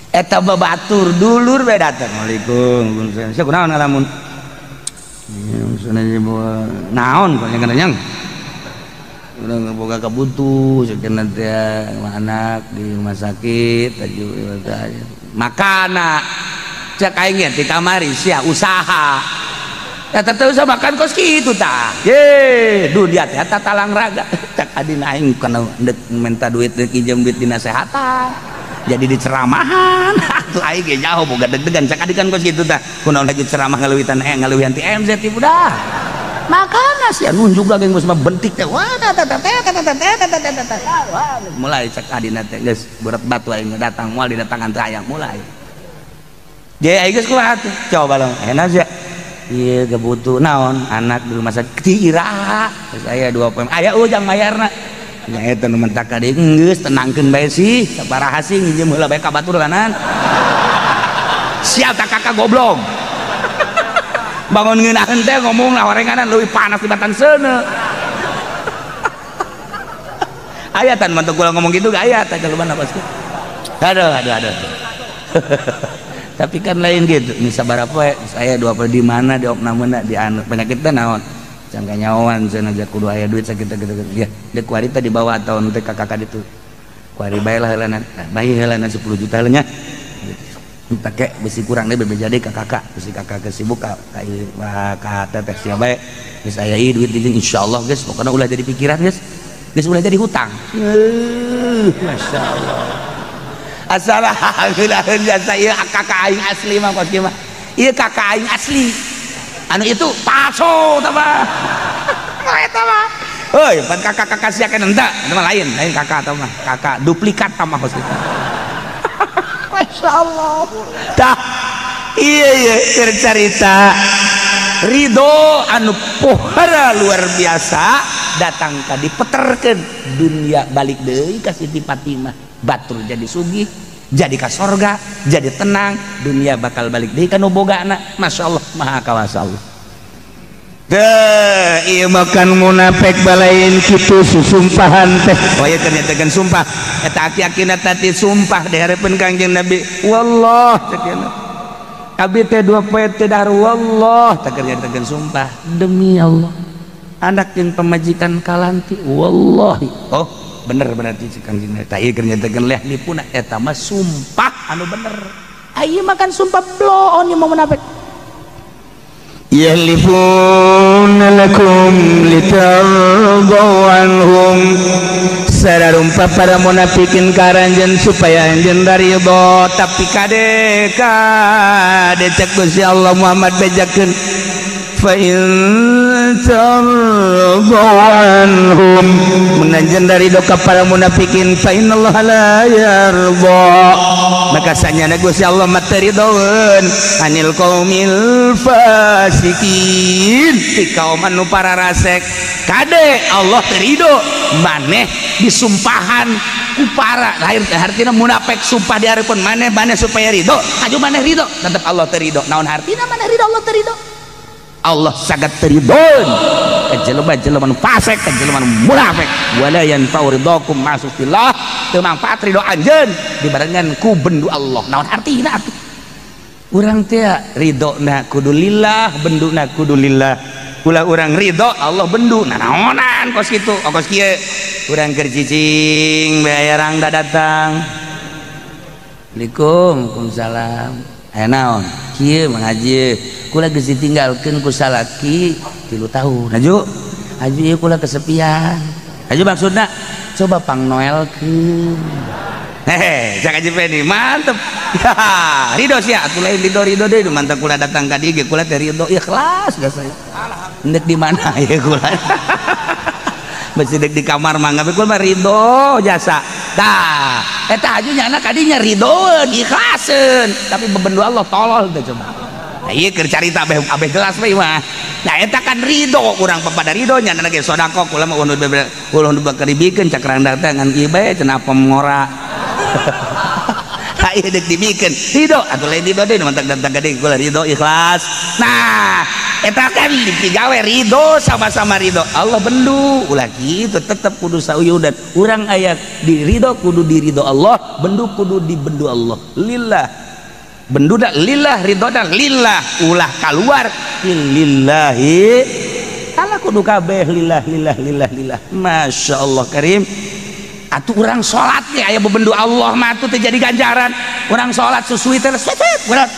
eta babatur dulur bae datang. Waalaikum salam. Sia kunaon ngalamun? Naon konyang-konyang? Urang boga kabutuh sakeun teh anak di rumah sakit aju makana cek aing ge ti kamari sia usaha. Eta teh usaha makan kos kitu tah. Ye, dunia teh eta talang raga. Cek adina aing kana deuk minta duit deuk injem duit dinasehatan. Jadi diceramahan. Atuh aing ge jauh boga deg-degan cek adi kan kos kitu tah. Kunaon lagi ceramah ngaleuwitan ngaleuwihan ti MZ ti budak. Makana sia nunjuk lagi geus mah bentik teh. Wah mulai cek adina teh geus berat batu aing datang moal didatangan teh aya mulai. Je aing geus kumaha tuh? Coba lah enak sia. Iya gebutuh naon anak di rumah sakit ti iraha geus aya 2 poe aya ujang mayarna nya eta nu mentak ka dieu geus tenangkeun bae sih sabaraha sih nginjem heula bae ka batur kanan sial tak kakak goblok bangun ngeunaheun teh ngomong lah orenganan leuwih panas tibatan seuneu aya tan mantuk kula ngomong gitu gak aya tah jelema pasti aduh aduh aduh. Tapi kan lain gitu, ini sabaraha poe saya 2 poe di mana di opnamena di anu penyakit teh naon cangka nyawan cenah aja kudu aya duit sakitu gitu ya deuk kuari teh dibawa atawa teh ka kakak ditu kuari bae lah heulana bae heulana 10 juta heulanya take besi kurang deui bebeja deui ka kakak besi kakak geus sibuk ka ka teteh sia bae geus aya ieu duit di insyaallah geus pokona ulah jadi pikiran geus geus ulah jadi hutang. Masyaallah asal jasa ieu kakak aing asli mah kos kieu mah ieu kakak aing asli anu itu palsu tah mah eta mah euy pan kakak-kakak sia kan henteu eta mah lain lain kakak tah mah kakak duplikat tah mah kos kitu. Masyaallah tah iya iya keur carita ridho anu pohara luar biasa datang ka dipeterkeun dunia balik deui ka Siti Fatimah batur jadi sugih jadi ka sorga jadi tenang dunia bakal balik deui ka nu bogana. Masya Allah maha kawasa Allah. Teu ieu makan munafik balain kitu susumpahan teh. Oh ieu ternyata kan sumpah eta aki-akina tadi sumpah di hareupeun Kangjeng Nabi wallah cek abi teh 2 poe teh dahar wallah teh nyatakeun sumpah demi Allah anak jeung pamajikan kalanti wallahi. Oh bener berarti si Kangjeng Nabi tah ieu keur nyatakeun leh nipuna eta mah sumpah anu bener. Ayeuna makan sumpah bloon ieu mah munafik. Yahlifuna lakum litardau anhum sararumpa para munafikin karanjeun supaya anjeun ridho tapi kade kade cek Gusti Allah Muhammad bejakeun fa in tardau anhum mun anjeun ridho ka para munafikin fa innallaha la yarda maka sanyana Gusti Allah mah teu ridhoeun anil qaumil fasikin ti kaum anu para rasek kade Allah teu ridho maneh disumpahan ku para lahir hartina munafik sumpah di hareupeun maneh maneh supaya ridho aju maneh ridho tetep Allah teu ridho naon hartina maneh ridho Allah teu ridho Allah sangat teridon ka jelema-jelema nu fasik ka jelema nu munafik wala yanfa'u ridakum ma'sutillah teu mangfaat ridho anjeun dibarengan ku bendu Allah naon artina atuh urang teh ridona kudu lillah benduna kudu lillah ulah urang ridho Allah bendu nah naonan kos kitu oh kos kieu urang keur cicing bae rangda datang Assalamualaikum. Waalaikumsalam. Aya naon? Kieu Mang Haji, kula geus ditinggalkeun ku salaki 3 tahun. Haju, haju ieu kula kesepian. Haju maksudna coba pangnoelkeun. Hehe, cak Haji Peni mantep. Ya, ridho sia atuh lain ridho deui mantap kula datang ka dieu ge kula teh ridho ikhlas geus saya. Endek di mana ieu kula? Besi dek di kamar mangga kula mah ridho jasa. Tah, eta haju nyana kadinya ridhoeun, ikhlaseun, tapi bebendu Allah tolol teh coba. Nah, ieu keur carita abeh gelas we mah. Nah eta kan ridho urang papada ridho nyana ge sedekah kula mah ulah nu bakal dibikeun cakrang datang ngan ieu bae cenah pemngora. Tah ieu deuk dibikeun ridho atuh lain ridho deui mantak datang ka dieu kula ridho ikhlas. Nah, eta kan dipigawe ridho sama-sama ridho Allah bendu ulah kitu tetep kudu sauyudan urang aya di ridho kudu di ridho Allah bendu kudu di bendu Allah lillah bendu da lillah ridho da lillah ulah kaluar lillahi Allah kudu kabeh lillah lillah lillah lillah. Masya Allah karim. Atuh urang salat ge aya bebendu Allah mah atuh teu jadi ganjaran urang salat susui teh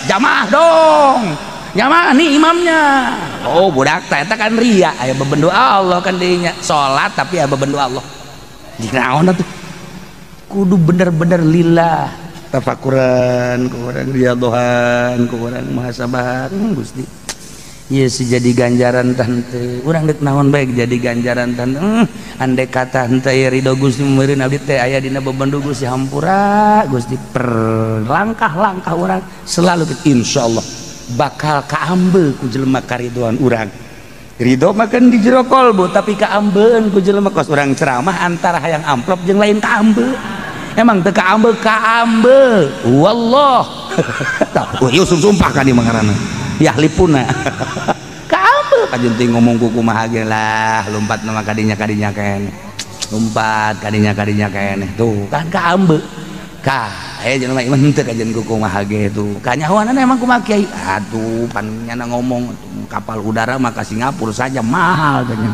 jamaah dong jamaah nih imamnya. Oh budak teh eta kan ria aya bebendu Allah kan dinya salat tapi aya bebendu Allah dinaon atuh kudu bener-bener lillah tafakuran ku urang riyadhohan ku urang muhasabahan. Gusti ieu si jadi ganjaran tante urang deuk naon bae jadi ganjaran tante. Andai kata henteu aya ridho Gusti meureun abdi teh aya dina bebendu Gusti hampura Gusti per langkah-langkah urang selalu insyaallah bakal kaambe ku jelema karidoan urang. Ridho mah kan di jero kolbu tapi kaambeun ku jelema kos urang ceramah antara hayang amplop jeung lain kaambe. Emang teu kaambe kaambe wallah. Tah ieu sumpah ka di mangaranna yahlipuna. Kaambe kajeun teh ngomong ku kumaha ge lah lompat mah kadinya kadinya keneh. Lompat kadinya kadinya keneh tuh kan kaambe. Ka aya jelema ieu henteu kajeun ku kumaha ge tuh kanyahoanana emang kumaha kiai atuh pan nyana ngomong kapal udara mah ka Singapura saja mahal tanya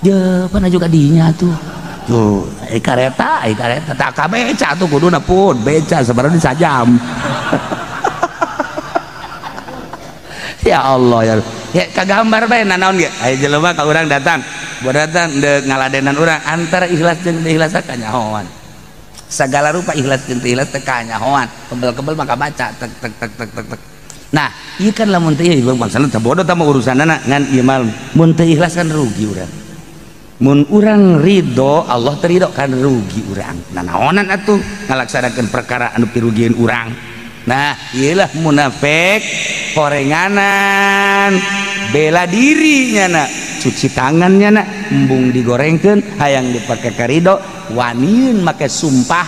je pan juga dinya tuh tuh ai kareta tak ka beca tuh kuduna pun beca sabarana sajam. Ya Allah ya ya kagambar bae nanaon ge aya jelema ka urang datang buat datang deuk ngaladenan urang antara ikhlas jeung teu ikhlas kanyahoan segala rupa ikhlas jeung teu ikhlas teh kanyahoan kebel-kebel maka baca tek tek tek tek tek tek. Nah ieu kan lamun teu ieu bangsana teh bodoh tah mah urusanana ngan ieu mah mun teu ikhlas kan rugi urang mun urang ridho Allah teu ridho kan rugi urang nanaonan atuh ngalaksanakeun perkara anu pirugieun urang. Nah ieulah munafik horenganan bela diri nyana cuci tangannya na embung digorengkeun hayang dipake karido waniun make sumpah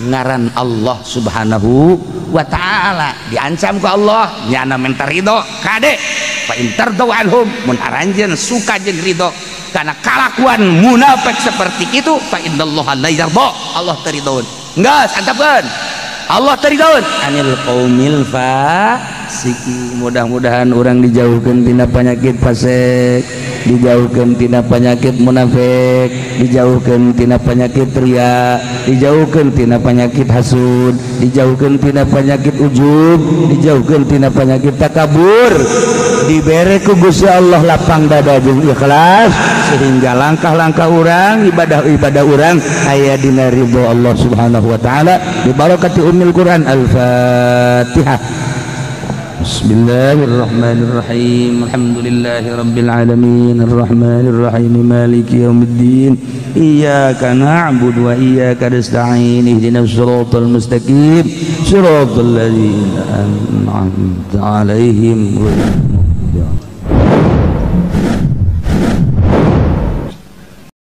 ngaran Allah Subhanahu wa taala diancam ku Allah nyana minta ridho kade fa in tardu anhum mun aranjeun suka jeung ridho karena kalakuan munafik seperti itu fa innallaha la yarda Allah teu ridhoeun geus antepkeun Allah teu ridhoeun anil qaumil fasiki. Mudah-mudahan orang dijauhkan tina penyakit fasik, dijauhkan tina penyakit munafik, dijauhkan tina penyakit riya, dijauhkan tina penyakit hasud, dijauhkan tina penyakit ujub, dijauhkan tina penyakit takabur. Dibere ku Gusti Allah lapang dada jeung ikhlas sehingga langkah-langkah urang ibadah-ibadah urang aya dina ridho Allah Subhanahu wa taala bi barakati ummil Quran. Al-Fatihah. Bismillahirrahmanirrahim. Alhamdulillahirabbil alamin arrahmanirrahim maliki yaumiddin. Iyyaka na'budu wa iyyaka nasta'in ihdinas siratal mustaqim siratal ladzina an'amta 'alaihim ghairil